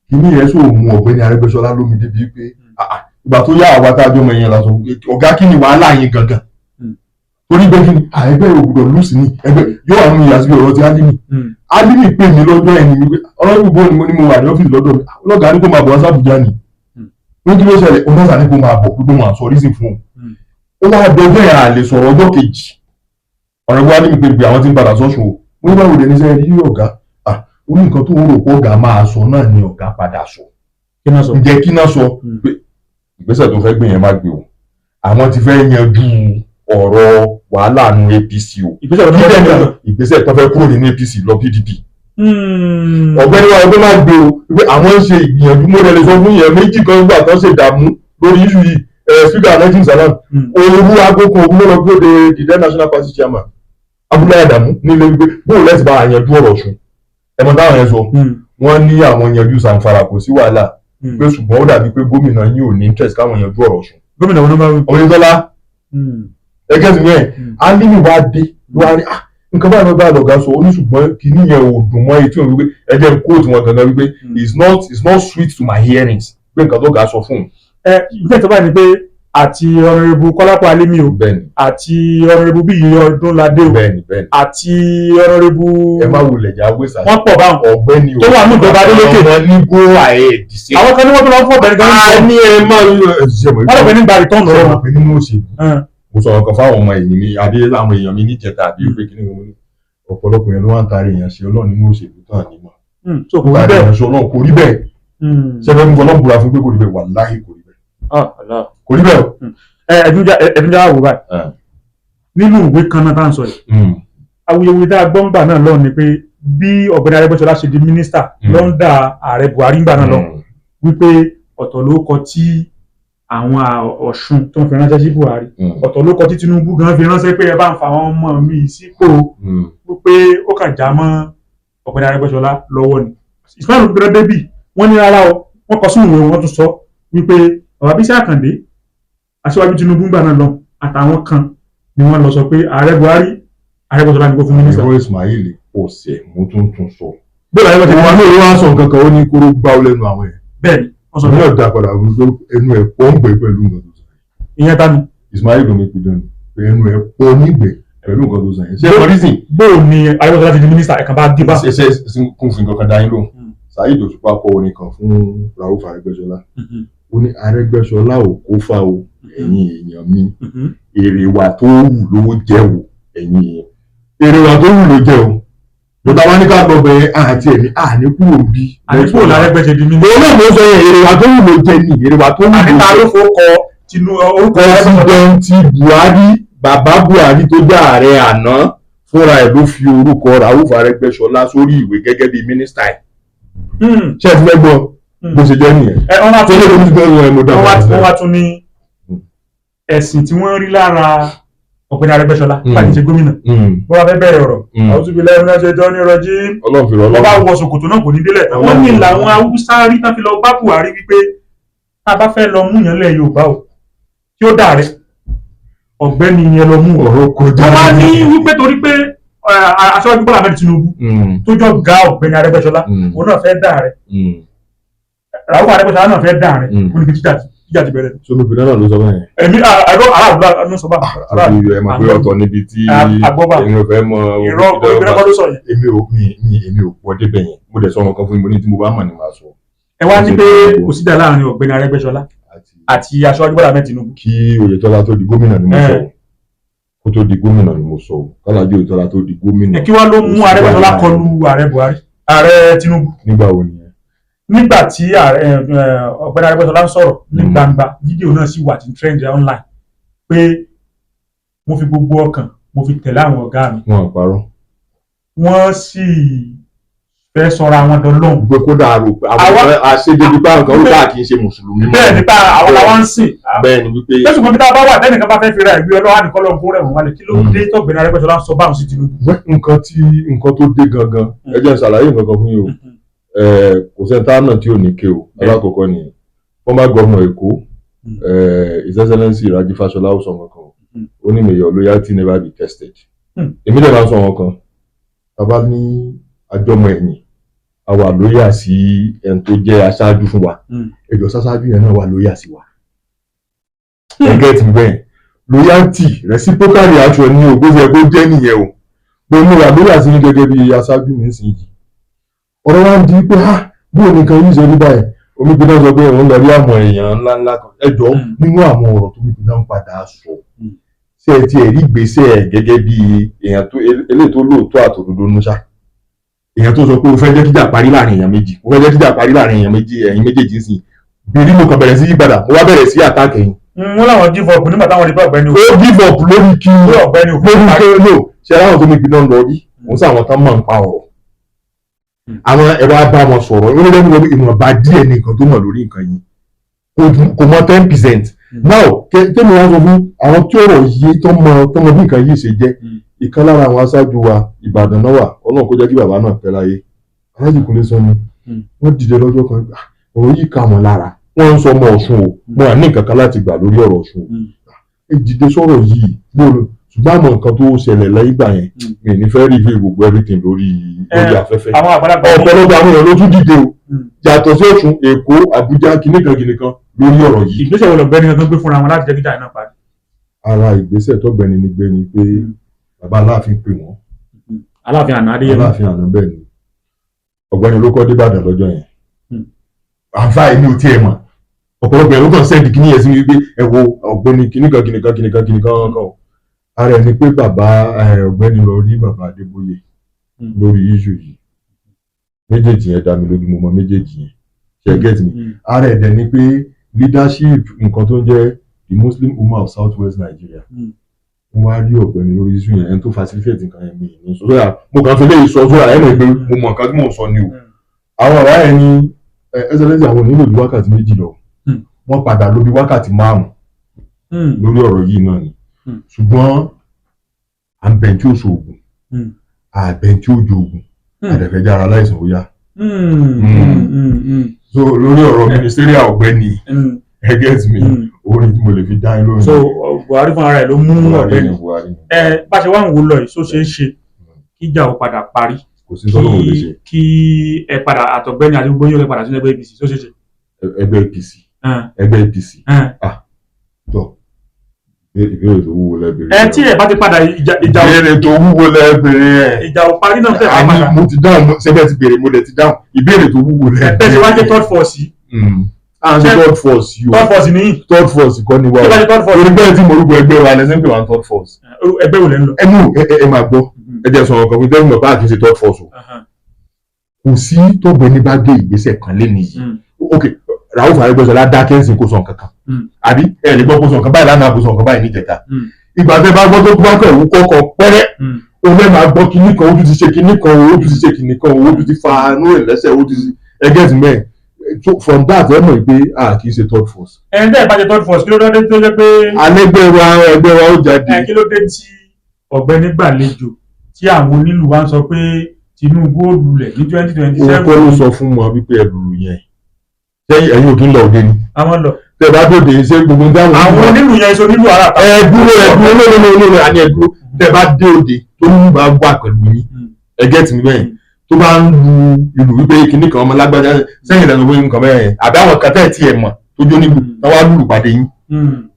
Kìíní yẹn sọ mú ọ̀gbẹ́ni Arẹ́gbẹ́ṣọlá lómi débi pé ìgbà tó yá, àwa tá a jọ mọ yẹn la sọ, "Ọ̀gá, kí ni wàhálà yín gangan?" Torí pé kí ni ẹgbẹ́ ògùdọ̀ lùsì ní ẹgbẹ́ yóò wà mú ìyá sí ọ̀rọ̀ tí Alimi Alimi pè mí lọ́jọ́ ẹni wípé ọ̀rọ̀ ìbò ni mo ní mo wà ní ọ́fíìsì lọ́dọ̀ mi. Ọlọ́gàá ní kó máa bọ̀ wá sábùjá ni. Ó ní kí ló ṣẹlẹ̀? Ọlọ́gàá ní kó máa bọ̀, gbogbo wọn àsọ reason fún un. Ó wá dọjọ́ yẹn, à lè sọ̀rọ̀. Ọjọ́ kejì, ọ̀rọ̀ ìbò Alimi pé àwọn tí ń padà sọ́sùn o. Mo ní báwo dé ní sẹ́yìn yí ọ̀gá? Ó ní nǹkan tó ń rò pé ọ̀gá máa sọ náà ni ọ̀gá padà sọ. Kí náà sọ? Ǹjẹ́ kí náà sọ? Pé ìgbésẹ̀ tó fẹ́ gbé yẹn má gbé o, àwọn ti fẹ́ yanjú ọ̀rọ̀ wàhálà nu APC o. Ìgbésẹ̀ tó fẹ́ gbé? Ìgbésẹ̀ tó fẹ́ kúrò nínú APC lọ PDP. Ọ̀gbẹ́ni wa, ọgbẹ́ máa gbé o, pé àwọn ń ṣe ìgbìyànjú. Mo lè sọ fún yẹn méjì kan gbà tó ṣe dààmú lórí issue yìí. Speaker Alhaji Salam, òru aago kan òru ló lọ gbé the then national party chairman Abdullahi Adamu nílé wípé bóun lẹ́sìn bá àyànjú ọ̀rọ̀ Ọ̀ṣun. Ẹ̀mọ táwọn yẹn sọ, wọ́n ní àwọn yanjú Zamfara, kò sí wàhálà, pé ṣùgbọ́n ó dàbí pé gómìnà yín ò ní interest káwọn yanjú ọ̀rọ̀ Ọ̀ṣun. Gómìnà wọn ló bá wí? Oyetola. Ẹgẹ́ sì yẹn, Alimi wá dé ló wá rí, "Ah, nǹkan báyìí ló bá lọ̀gá sọ." Ó ní ṣùgbọ́n kìíní yẹn ò dùn mọ́ etí òun, wípé ẹ jẹ́ kóòtù wọn gangan wípé it's not sweet to my hearings pé nǹkan tó ga sọ fún un. Ẹ ìgbésẹ̀ tó báyìí ni pé àti Honourable Kọ́lápọ̀ Alimi o, àti Honourable Bíyì Ọdúnládé o, bẹ́ẹ̀ni bẹ́ẹ̀ni àti Honourable Ẹ má wulẹ̀ já wẹ́sà. Wọ́n pọ̀ báwọn. Ọ̀gbẹ́ni Tó wà ní ìjọba Adeleke. Àwọn ní go ahead ṣe. Àwọn kan ní wọ́n tó lọ fún ọ̀gbẹ́ni gan. A ní ẹ má ṣe mọ̀. Wọ́n lọ pé ní gba return ṣe lọ́wọ́ mọ̀ pé nínú òṣèlú, mo sọ̀rọ̀ kan fáwọn ọmọ ẹ̀yìn mi àbí àwọn èèyàn mi níjẹta àbí pé kí ni mo ní, ọ̀pọ̀lọpọ̀ yẹn ló wá ń tarí èèyàn ṣe Ọlọ́run nínú òṣèlú tán ní mọ̀. So kò rí tarí bẹ́ẹ̀. Èèyàn ṣe Ọlọ́run, kò rí bẹ́ẹ̀. Ṣẹfẹ́ mú Ọlọ́run búra fún pé kò rí bẹ́ẹ̀? Wàláhì, kò rí bẹ́ẹ̀. Kò rí bẹ́ẹ̀ o. Ẹ ẹdúnjá wò báyìí, nínú ìwé kan náà tá à ń sọ yìí, awuyewuye tá a gbọ́ ńgbà náà lọ́ọ̀ ni pé bí ọ̀gbẹ́ni Arẹ́gbẹ́ṣọlá ṣe di mínísítà lọ́ndà ààrẹ Buhari ńgbà náà lọ, wípé ọ̀tọ̀ ló kọ tí àwọn Ọ̀ṣun tó ń fi ránṣẹ́ sí Buhari, ọ̀tọ̀ ló kọ tí Tinubu gan fi ránṣẹ́ pé ẹ bá ń fa àwọn ọmọ mi sípò, wípé ó kàn já mọ́ ọ̀gbẹ́ni Arẹ́gbẹ́ṣọlá lọ́wọ́ ni. Ismail Olùgbẹ́rẹ́ débì, wọ́n ní rárá o, wọ́n kọ sínú ìwé wọn tún sọ wípé bàbá Bísí Àkàndé, Aṣíwájú Tinubu ńgbà náà lọ, àtàwọn kan ni wọ́n lọ sọ pé ààrẹ Buhari, Arẹ́gbẹ́ṣọlá ni kó fún mínísítà. Ìró Ismail kò sẹ̀, mo tún tún sọ. Bóòlù Arẹ́gbẹ́ṣọlá. Òun náà wá sọ nǹkan kan, ó ní kóró gbá ó lẹ́nu àwọn yẹn. Bẹ́ẹ̀ ni wọ́n sọ Òun bẹ́ẹ̀. náà dá padà wípé ẹnu ẹ̀ pọ̀ ń gbẹ pẹ̀lú nǹkan tó sọ yẹn. Ìyẹn ta ni? Ismail Omipidan, pé ẹnu ẹ̀ pọ̀ nígbẹ̀ pẹ̀lú nǹkan tó sọ yẹn. Ṣé ẹ reason? Bóò ni Arẹ́gbẹ́ṣọlá ti di mínísítà ẹ̀kan bá dé bá. Ṣe ṣe kún fún nǹkan kan dá yín lóhùn. Saheed Òṣùpá kọ orin kan fún Rauf Arẹ́gbẹ́ṣọlá. Ó ní, "Arẹ́gbẹ́ṣọlá ò kó fa o, ẹ̀yin èèyàn mi, èrè wà tó wù ló jẹ́ o, ẹ̀yin èèyàn." Èrè wà tó wù ló jẹ́ o. Lọ́tà wá ní ká lọ bẹ̀rẹ̀ àti ẹ̀mí àní kúrò bí. Àní bóò l'Arẹ́gbẹ́ ṣe di mínísítà? Òun náà ló sọ yẹn, èrè wà tó wù ló jẹ́ ni, èrè wà tó wù ló Àní ta jẹ́. ló fowó kọ tinú orúkọ? President Buhari, bàbá Buhari tó jẹ́ ààrẹ àná fúnra ẹ̀ ló fi orúkọ Rauf Arẹ́gbẹ́ṣọlá sórí ìwé gẹ́gẹ́ bí mínísítà ẹ̀. Ṣé ẹ ti fẹ́ gbọ́? Bó ṣe jẹ́ nìyẹn. Ẹ wọ́n wá Tó tún lè ní bẹ́ẹ̀ wọn mo dá wọ́n wá tún ní ẹ̀sìn tí wọ́n rí lára Ọ̀gbẹ́ni Arẹ́gbẹ́ṣọlá nígbà tí ń ṣe gómìnà, bó bá fẹ́ bẹ̀rẹ̀ ọ̀rọ̀, àwọn tún fi lẹ́nu náà ṣe tán ní rọjí. Ọlọ́run fi rọ Wọ́n bá Ọlọ́run. wọ ṣòkòtò náà, kò ní délẹ̀ tán. Wọ́n ní làwọn Haúsá rí tán fi lọ bá Buhari wípé tá a bá fẹ́ lọ mú yàn lẹ̀ Yorùbá o tí ó dà rẹ, ọ̀gbẹ́ni yẹn lọ mú o. Ọ̀rọ̀ kọjá. Wọ́n wá ní wípé torí pé Aṣíwájú Bọ́lá Ahmed Tinubu tó jọ ga Ọ̀gbẹ́ni Arẹ́gbẹ́ṣọlá, òun náà fẹ́ dà rẹ, Ràúfù Arẹ́gbẹ́ṣọlá náà fẹ́ dà rẹ, ó ní kí jíjà ti bẹ̀rẹ̀. Sọmi náà ló sọ bẹ́ẹ̀. Èmi àìrọ aráàlú ló sọ bá aráàlú. Àbí ẹ mọ̀ pé ọ̀tọ̀ níbi tí Àgbọ́bà. èmi ò fẹ́ mọ. Irọ́, obìnrin kọ́ ló sọ yẹn. Èmi ò mi mi èmi ò pọ̀ débẹ̀ yẹn. Mo dẹ̀ sọ wọn kan fún mi, mo ní tí mo bá mọ̀ ni màá sọ. Ẹ wá ní pé kò síjà láàrin Ọ̀gbẹ́ni Arẹ́gbẹ́ṣọlá àti Aṣíwájú Bọ́lá Ahmed Tinubu. Kí Oyètọ́lá tó di gómìnà ni mo sọ o. Kó tó di gómìnà ni mo sọ o. Kálájú Oyètọ́lá tó di gómìnà. Ẹ kí wá ló mú Arẹ́gbẹ́ṣọlá kọlu ààrẹ Buhari, ààrẹ Tinubu? Nígbà wo nìyẹn? Nígbà tí ààrẹ Ọ̀gbẹ́ni Arẹ́gbẹ́ṣọlá ń sọ̀rọ̀ ní gbangba, fídíò náà sì wà tí ń trend online, pé mo fi gbogbo ọkàn mo fi tẹ̀lé àwọn ọ̀gá mi. Wọn ò parọ́. Wọ́n sì fẹ́ sọra àwọn dọlọ́hùn. Pé kódà rò pé àwọn àṣedébi bá nǹkan ó dà kì í ṣe mùsùlùmí mọ́. Bẹ́ẹ̀ nípa àwọn làwọn ń sìn. Bẹ́ẹ̀ ni wípé. Lẹ́sùn kan bí tá a bá wà tẹ́nìkan bá fẹ́ fi ra ìwé ọlọ́wà nìkan lọ́hùn kó rẹ̀ wọ́n wálé, kí ló dé tọ́gbẹ́ni Arẹ́gbẹ́ṣọlá ń sọ báwọn sí Tinubu? Wẹ́, nǹkan tí nǹkan tó dé gangan, ẹ jẹ́ n ṣàlàyé nǹkan kan fún yín o. Kò sẹ́ńtà náà tí ò ní ké o. Alákọ̀ọ́kọ́ nìyẹn, former governor Èkó, His Excellency Raji Fashola, ó sọ nǹkan kan o. Ó ní, "May your loyalty never be tested." Èmi dẹ̀ máa ń sọ wọn kan, tá a bá ní àjọmọ̀ ẹ̀yìn, a wà loyal sí ẹni tó jẹ́ aṣáájú fún wa. Ẹjọ́ sáṣáájú yẹn náà wà loyal sí wa. Ẹ get me bẹ́ẹ̀? Loyalty, reciprocal reaction ní o. Bó ṣe yẹ kó jẹ́ nìyẹn o. Pé mo wà loyal sí yín gẹ́gẹ́ bí aṣáájú mi ń sìn yìí. Ọ̀rọ̀ wa ń di pé, ah, bí omi kan yìí ṣe rí báyìí, Omipidan sọ pé òun lọ rí àwọn èèyàn ńláńlá kan. Ẹ jọ̀ọ́, nínú àwọn ọ̀rọ̀ tó Omipidan ń padà sọ, ṣé ẹ ti rí ìgbésẹ̀ ẹ̀ gẹ́gẹ́ bí èèyàn tó eléyìí tó lóòótọ́ àtòdodo nú ṣá, èèyàn tó sọ pé o fẹ́ jẹ́ kíjà parí láàrin èèyàn méjì, o fẹ́ jẹ́ kíjà parí láàrin èèyàn méjì, ẹ̀yin méjèèjì sì bìrì, mo kàn bẹ̀rẹ̀ sí yí padà, mo wá bẹ̀rẹ̀ sí attack ẹ̀yin. Wọ́n láwọn give up nígbà táwọn rí bá ọ̀gbẹ́ni Ó give up lórí kí? Òfin ọ̀gbẹ́ni òfin Lórí parí. pé no, ṣe aláwọ̀ tó Omipidan lọ rí òun sí àwọn tán mọ̀ ń pa ọ̀rọ̀, àwọn ẹ̀rọ á bá wọn sọ̀rọ̀, ó ní lẹ́nu wọn ìwọ̀nba díẹ̀ ní nǹkan tó mọ̀ lórí nǹkan yìí, kò mọ 10%. Now, tẹ́mi wọn sọ fún àwọn tí ọ̀rọ̀ yìí tó mọ bí nǹkan yìí ṣe jẹ́. Ìkan lára àwọn aṣáájú wa, Ìbàdàn náà wà, Ọlọ́run kó jẹ́ kí bàbá náà pẹ́ láyé, Aláàjì Kúnlé Sanni, wọ́n dìde lọ́jọ́ kan, "Ah, ọ̀rọ̀ yìí kà wọ́n lára." Wọ́n ń sọ ọmọ Ọ̀ṣun o, wọn à ní nǹkan kan láti gbà lórí ọ̀rọ̀ Ọ̀ṣun o. Ẹ dìde sọ̀rọ̀ yìí gbòòrò, ṣùgbọ́n àmọ́ nǹkan tó ṣẹlẹ̀ lẹ́yìn ìgbà yẹn, mi ò ní fẹ́ reveal gbogbo everything lórí afẹ́fẹ́. Àwọn àgbàlagbà ní- Ọ̀pọ̀lọpọ̀ àwọn èèyàn ló tún dìde o, yàtọ̀ sí Ọ̀ṣun, Èkó, Àbújá, kìnìkan kìnìkan lórí ọ̀rọ̀ yìí. Ìgbésẹ̀ wo lọ̀gbẹ́ni gangan gbé fúnra wọn láti jẹ́ kíjà iná parí? Ara ìgbésẹ̀ tọ́gbẹ́ni ni gbé ni pé bàbá Aláàfin pè wọ́n. Aláàfin àná Adéyẹmí. Aláàfin àná, bẹ́ẹ̀ ni. Ọ̀gbẹ́ni ló kọ́ débàdàn lọ́jọ́ yẹn. Àǹfà èmi ò tiẹ̀ mọ̀, ọ̀pọ̀lọpọ̀ ẹ̀rọ kan send kíní yẹn sí mi wípé ẹ wo ọ̀gbẹ́ni kìnìkan kìnìkan kìnìkan kìnìkan kan. Ara ẹ̀ ni pé bàbá ọ̀gbẹ́ni lọ rí bàbá Adébóyè lórí issue yìí. Méjèèjì yẹn dá mi lójú, mo mọ méjèèjì yẹn. Ṣe get me? Ara ẹ̀ dẹ̀ ni pé leadership, nǹkan tó ń jẹ́ the Muslim Ummah of South West Nigeria, wọ́n wá rí ọ̀gbẹ́ni lórí issue yẹn. Ẹni tó facilitate nǹkan yẹn, mi ní sọ sóyà, mo kàn fi léyìí sọ sóyà ẹ̀ mọ̀ pé mo mọ nǹkan tí mò ń sọ ni o. Àwọn ọ̀rá ẹ̀ ní Excellency, àwọn ò nílò ju wákàtí 2 lọ. Wọ́n padà lò bí wákàtí 5 lórí ọ̀rọ̀ yìí náà ni. Ṣùgbọ́n à ń bẹ̀ tí ó ṣoògùn, àbẹ̀ tí ó joògùn, àdẹ̀fẹ̀jára aláìsàn ó yá. So lórí ọ̀rọ̀ ministerial ọ̀gbẹ́ni, ẹ get me? Orin tí mo lè fi dá yín lórí. So Buhari fúnra rẹ̀ ló mú Buhari ọ̀gbẹ́ni. ni, Buhari ni. Ẹ bá ṣe wá ń wò lọ yìí, só ṣeé ṣe kíjà ó padà parí? Kò sí tọ́lọ́wọ́ lè ṣe. Kí ẹ padà, àtọ̀gbẹ́ni àti gbogbo yóò kẹ́ padà sínú ẹgbẹ́ APC, só ṣeé ṣe? Ẹgbẹ́ APC? Ẹgbẹ́ APC tọ, ìbéèrè tó wúwo lẹ́bẹ̀rẹ̀. Ẹ tí ẹ bá ti padà, ìjà Ìbéèrè tó wúwo lẹ́bẹ̀rẹ̀ ẹ̀. Ìjà ò parí náà tẹ̀ bá Àní padà. mo ti dáhùn, sẹ́bẹ̀ ti béèrè, mo dẹ̀ ti dáhùn. Ìbéèrè tó wúwo lẹ́bẹ̀rẹ̀. Ẹ ṣe wá jẹ́ third force yìí. À ń ṣe third force yìí o. Third force nìyí. Third force kọ́ ni wá Kí bá ṣe o. third force? Torí bẹ́ẹ̀ tí mo rúkọ ẹgbẹ́ wa lẹ́sìn pé wà ní third force. Ẹgbẹ́ wo lẹ́ ń lọ? Ẹ mú ẹ máa gbọ́, ẹ jẹ́ sọ̀rọ̀ kan fún tẹ́lẹ̀ mọ̀ bá kì í ṣe third force o. Kò sí tọ́gbẹ́ni bá gbé ìgbésẹ̀ kan lé nìyí. Ok, Rauf Arẹ́gbẹ́ṣọlá dákẹ́ ń sìn, kó sọ nǹkan kan, àbí ẹ lè gbọ́ kó sọ nǹkan báyìí lánàá, kó sọ nǹkan báyìí níjẹta. Ìgbà tẹ́ bá gbọ́ tó bá kọ̀ ẹ̀wú kọ́kọ́ pẹ́rẹ́, o fẹ́ máa gbọ́ kinní kan, ó tún ti ṣe kinní kan, ó tún ti ṣe kinní kan, ó tún ti fa inú ẹ̀ lẹ́sẹ̀, ó tún ti ẹ get me? So from that, ẹ mọ̀ pé a kì í ṣe third force. Ẹni tẹ́ ẹ̀ bá ṣe third force, kí ló dé tó jẹ́ pé Alẹ́gbẹ́ wa, ẹgbẹ́ wa ó jáde. Ẹ kí ló dé tí ọ̀gbẹ́ni gbàlejò tí àwọn onílù wa ń sọ pé Tinubu ó lulẹ̀ ní twenty twenty Òun seven? kọ́ ló sọ fún wọn wípé ẹ lùlù yẹn. Sẹ́yìn ẹ̀yin ò kí ń lọ òde ni? Àwọn lọ. Tẹ́ bá dòde, ṣé gbogbo dáhùn? Àwọn onílù yẹn ṣe onílù ara ta. Ẹ dúró, ẹ dúró, lónìí lónìí, àní ẹ dúró. Tẹ́ bá dé òde tó ń bá wà pẹ̀lú yín, ẹ get mi bẹ́ẹ̀, tó bá ń lu ìlú wípé kinní kan ọmọ lágbájá sẹ́yìn lẹ́nu wípé nǹkan bẹ́ẹ̀ yẹn, àbí àwọn kan tẹ́ ẹ̀ tí ẹ mọ̀ tó jó nílùú tán wá lùlù pàdé yín,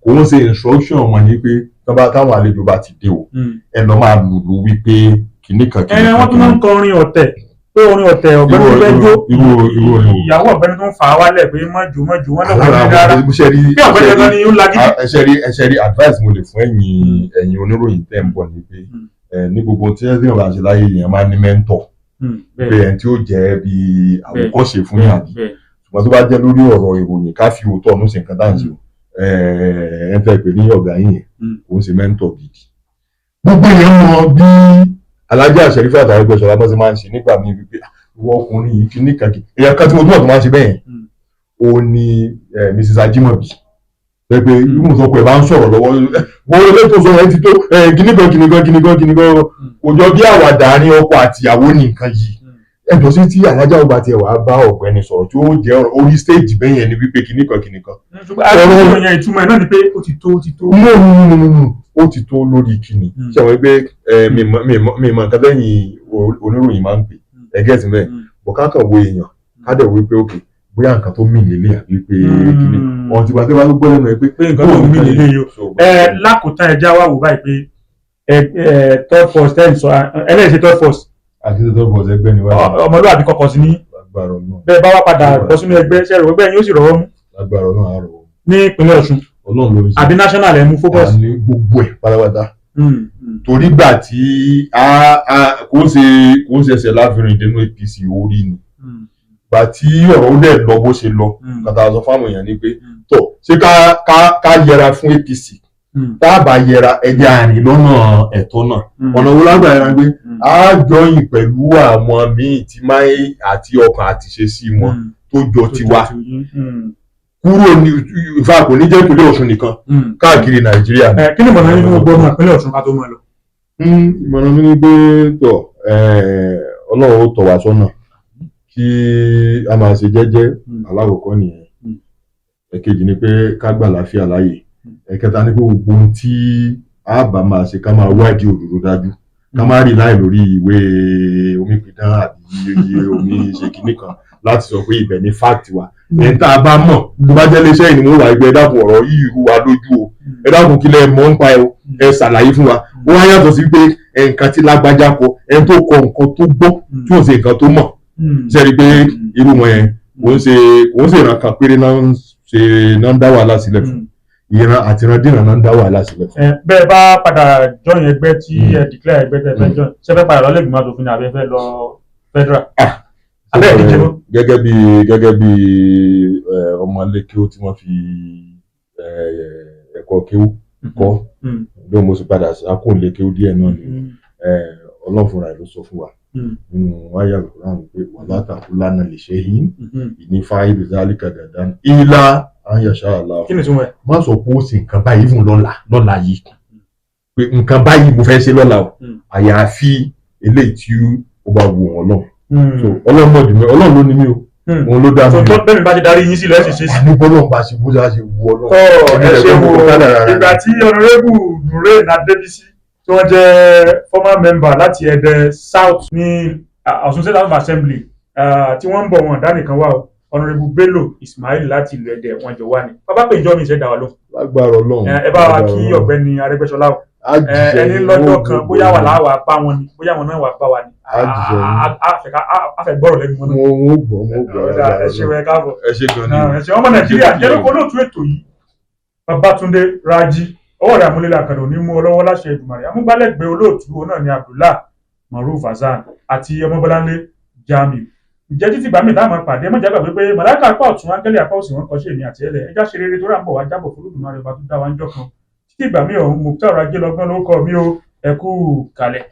kò ń ṣe instruction wọn ni pé tán bá táwọn àlejò bá ti dé o, ẹ lọ máa lùlù wípé kinní kan Ẹ kinní kan. wọ́n tún máa ń kọ orin ọ̀tẹ̀ pé orin ọ̀tẹ̀ ọ̀gbẹ́ni tó fẹ́ jó Irú orin wo? Ìyàwó ọ̀gbẹ́ni tó ń fà á wálẹ̀ pé mọ́jú mọ́jú wọ́n lọ́wọ́ Alára ní rárá àwọn ṣe rí bí ọ̀gbẹ́ni gangan ni ó lagídí. Ẹ ṣe rí, advice mo lè fún ẹ̀yin oníròyìn tẹ́ ń bọ̀ ni pé ní gbogbo tí ẹ bá ṣe láyé, èèyàn máa ní mentor, pé ẹni tí ó jẹ́ bí àwòkọ́ṣe fún yàn bí. Ṣùgbọ́n tó bá jẹ́ lórí ọ̀rọ̀ ìròyìn, ká fi òótọ́ ọ̀nù sí nǹkan tá à ń ṣe o, ẹ fẹ́ pè ní ọ̀gá yín yẹn, kò ń ṣe mentor gidi. Gbogbo èèyàn mọ bí Alhaja Sherifat Arẹ́gbẹ́ṣọlá bá ṣe máa ń ṣe nígbà míì wípé, "Ah, ìwọ ọkùnrin yìí, kí ní kan kí." Èèyàn kan tí mo túbọ̀ tó máa ń ṣe bẹ́ẹ̀ yẹn, ó ní Mrs. Ajimobi pé bí mo sọ pé bá ń sọ̀rọ̀ lọ́wọ́, wọ́n ilé tó sọ yẹn ti tó kíní kan kíní kan kíní kan kíní kan, kò jọ bí àwàdà àárín ọkọ àtìyàwó ní nǹkan yìí. Ẹjọ́ sí tí Alhaja ọba tiẹ̀ wàá bá ọ̀gbẹ́ni sọ̀rọ̀ tí ó jẹ́ ọ̀rọ̀ orí stage bẹ́ẹ̀ yẹn ni wípé kíní kan kíní kan. Ṣùgbọ́n àdúgbò yẹn, ìtumọ̀ ẹ̀ náà ni pé ó ti tó, ó ti tó. No, no, no, no, no, ó ti tó lórí kíni? Ṣé àwọn ẹgbẹ́ ẹ mi mọ nǹkan lẹ́yìn oníròyìn máa ń pè ẹ get me bọ̀, ká kàn wo èèyàn, ká dẹ̀ wí pé ok, bóyá nǹkan tó mì lélẹ̀ àbí pé kíni ọ̀n tí wàá tẹ́ bá tó gbọ́ lẹ́nu ẹ pé Pé nǹkan tó mì lélẹ̀ yìí o. Ẹ lákòótán, ẹ já wá wò báyìí pé ẹ third force ten sọ ẹlẹ́yìn ṣe third force. Àti tó bọ̀ ẹgbẹ́ ni wáyé. Ọmọlúwàbí kọkọ sí ní. Lágbára Ọlọ́run. Bẹ́ẹ̀ bá wá padà bọ́ sínú ẹgbẹ́, ṣe rò ẹgbẹ́ yín ó sì rọwọ́ mú? Lágbára Ọlọ́run, àárọ̀. Ní ìpínlẹ̀ Ọ̀ṣun? Ọlọ́run ló ń ṣe. Àbí national ẹ̀ mú focus? Àní gbogbo ẹ̀ pátápátá, torí gbà tí a kò ń ṣe ẹsẹ̀ láfihàn ìdènà APC orí ni gbà tí ọ̀rọ̀ ó dẹ̀ lọ bó ṣe lọ. Kàtà sọ fáwọn èèyàn ni pé tó ṣé ká yẹra fún APC, tá a bá yẹra, ẹjẹ́ àrìn lọ́nà ẹ̀tọ́ náà. Ọ̀nà wo lágbà yẹra pé a jọyìn pẹ̀lú àwọn míì tí máa àti ọkàn àti ṣe sí wọn tó jọ tiwa kúrò ní ìfà, kò ní jẹ́ ìpínlẹ̀ Ọ̀ṣun nìkan, káàkiri Nàìjíríà ni. Ẹ kí ni ìmọ̀ràn yín fún gbogbo ọmọ ìpínlẹ̀ Ọ̀ṣun ká tó máa lọ? Ìmọ̀ràn mi ni pé tọ̀ Ọlọ́run ó tọ́ wa sọ́nà kí a máa ṣe jẹ́jẹ́. Alákọ̀ọ́kọ́ nìyẹn. Ẹ̀kejì ni pé ká gbà láfíà láàyè. Ẹ̀kẹta ni pé gbogbo ohun tí a bá máa ṣe, ká máa wádìí òdodo dájú, ká má rí láì lórí ìwé omi pidán àbí omi ṣe kinní kan láti sọ pé ibẹ̀ ni fact wà. Ẹni tá a bá mọ̀ tó bá jẹ́ iléeṣẹ́ yìí ni mo wà ẹgbẹ́, ẹ dákun, ọ̀rọ̀ yìí rú wa lójú o, ẹ dákun, kí lẹ mọ̀ ń pa ẹ o, ẹ ṣàlàyé fún wa. Ó wá yàtọ̀ sí pé nǹkan tí lágbájá kọ, ẹni tó kọ nǹkan tó gbọ́ tí ò ṣe nǹkan tó mọ̀. Ṣe rí i pé irú wọn yẹn kò ń ṣe ìran kan péré náà ń ṣe náà ń dá wàhálà sílẹ̀ fún ìran àti ìrandíran náà ń dá wàhálà sílẹ̀ fún. Ẹ bẹ́ẹ̀ bá padà join ẹgbẹ́ tí ẹ declare ẹgbẹ́ tẹ́ fẹ́ join, ṣé fẹ́ padà lọ lẹ́gbìmọ̀ aṣòfin ni àbí ẹ fẹ́ lọ federal? Abẹ́ ẹ̀ díje mọ́? Gẹ́gẹ́ bí ọmọ ilé kéwú tí wọ́n fi ẹ̀kọ́ kéwú kọ́ bí mo sì padà sákò lé kéwú díẹ̀ náà ni. Ọlọ́run fúnra ẹ̀ ló sọ fún wa nínú wáyà Al-Qur'an pé wala taqulanna li shay'in inni fa'ilu dhalika gadan illa an yasha Allah. Kí ni ìtumọ̀ ẹ̀? Má sọ pé ó sì nǹkan báyìí fún lọ́la lọ́la yìí, pé nǹkan báyìí mo fẹ́ ṣe lọ́la o, àyàfi eléyìí tí ó bá wù wọ́n lọ. So Ọlọ́run mọ̀ jù mí, Ọlọ́run ló ní mí o, òun ló dá mi tó o. Tó bẹ́ẹ̀ mi bá ti darí yín sílẹ̀, ẹ̀ sì ṣe sí. Àní bọ́lọ́run bá ṣe bó ṣe wù Ọlọ́run. Tọ́ ẹ ṣe wo ìgbà tí Honourable Nurain Adébísí tí wọ́n jẹ́ former member láti Ẹdẹ South ní Ọ̀ṣun State House of Assembly tí wọ́n ń bọ̀, wọn dánìkan wá o. Honourable Bello Ismail láti ìlú Ẹdẹ, wọn jọ wá ní. Bàbá pé ìjọ mi ṣe dá wa lóhùn. Lágbára Ọlọ́run. Ẹ bá wa kí ọ̀gbẹ́ni Arẹ́gbẹ́ṣọlá o. Á jíṣẹ́. Ẹni lọ́jọ́ kan, bóyá wà láwà bá wọn ni, bóyá wọn náà wà bá wa ni. Á jíṣẹ́ yín. A fẹ́ gbọ́rọ̀ lẹ́nu wọn náà. Mo gbọ́, mo gbọ́. Ọ̀dà, ẹ ṣeun, ẹ káàbọ̀. Ẹ ṣe gan ni. Ẹ ṣé ọmọ Nàìjíríà. Jẹ́ lóko olóòtú ètò yìí, Babátúndé Rájí, ọwọ́ rẹ̀ àmúlélẹ̀ àkàndò ní mú ọlọ́wọ́ láṣẹ Èdùmàrè. Amúgbálẹ́gbẹ̀ẹ́ olóòtú òun náà ni Abdullah Maruf Hasan àti Ọmọbọ́láńlé Jamiu. Ǹjẹ́ títí gbàmí táwọn pàdé, ẹ má jẹ́ gbàgbé pé màláìka apá ọ̀tún, áńgẹ́lì apá òsì, wọn kọ́ sí èmi àti ẹlẹ́. Ẹjá ṣe rere tó rà ń bọ̀ wá jábọ̀ fún Olódùmarè ọba tó dá wa ń jọ kan. Títí ìgbà míì ọ̀hún, Muktar Ajé lọ́gbọ́n ló kọ́ mi o. Ẹ kú kalẹ̀.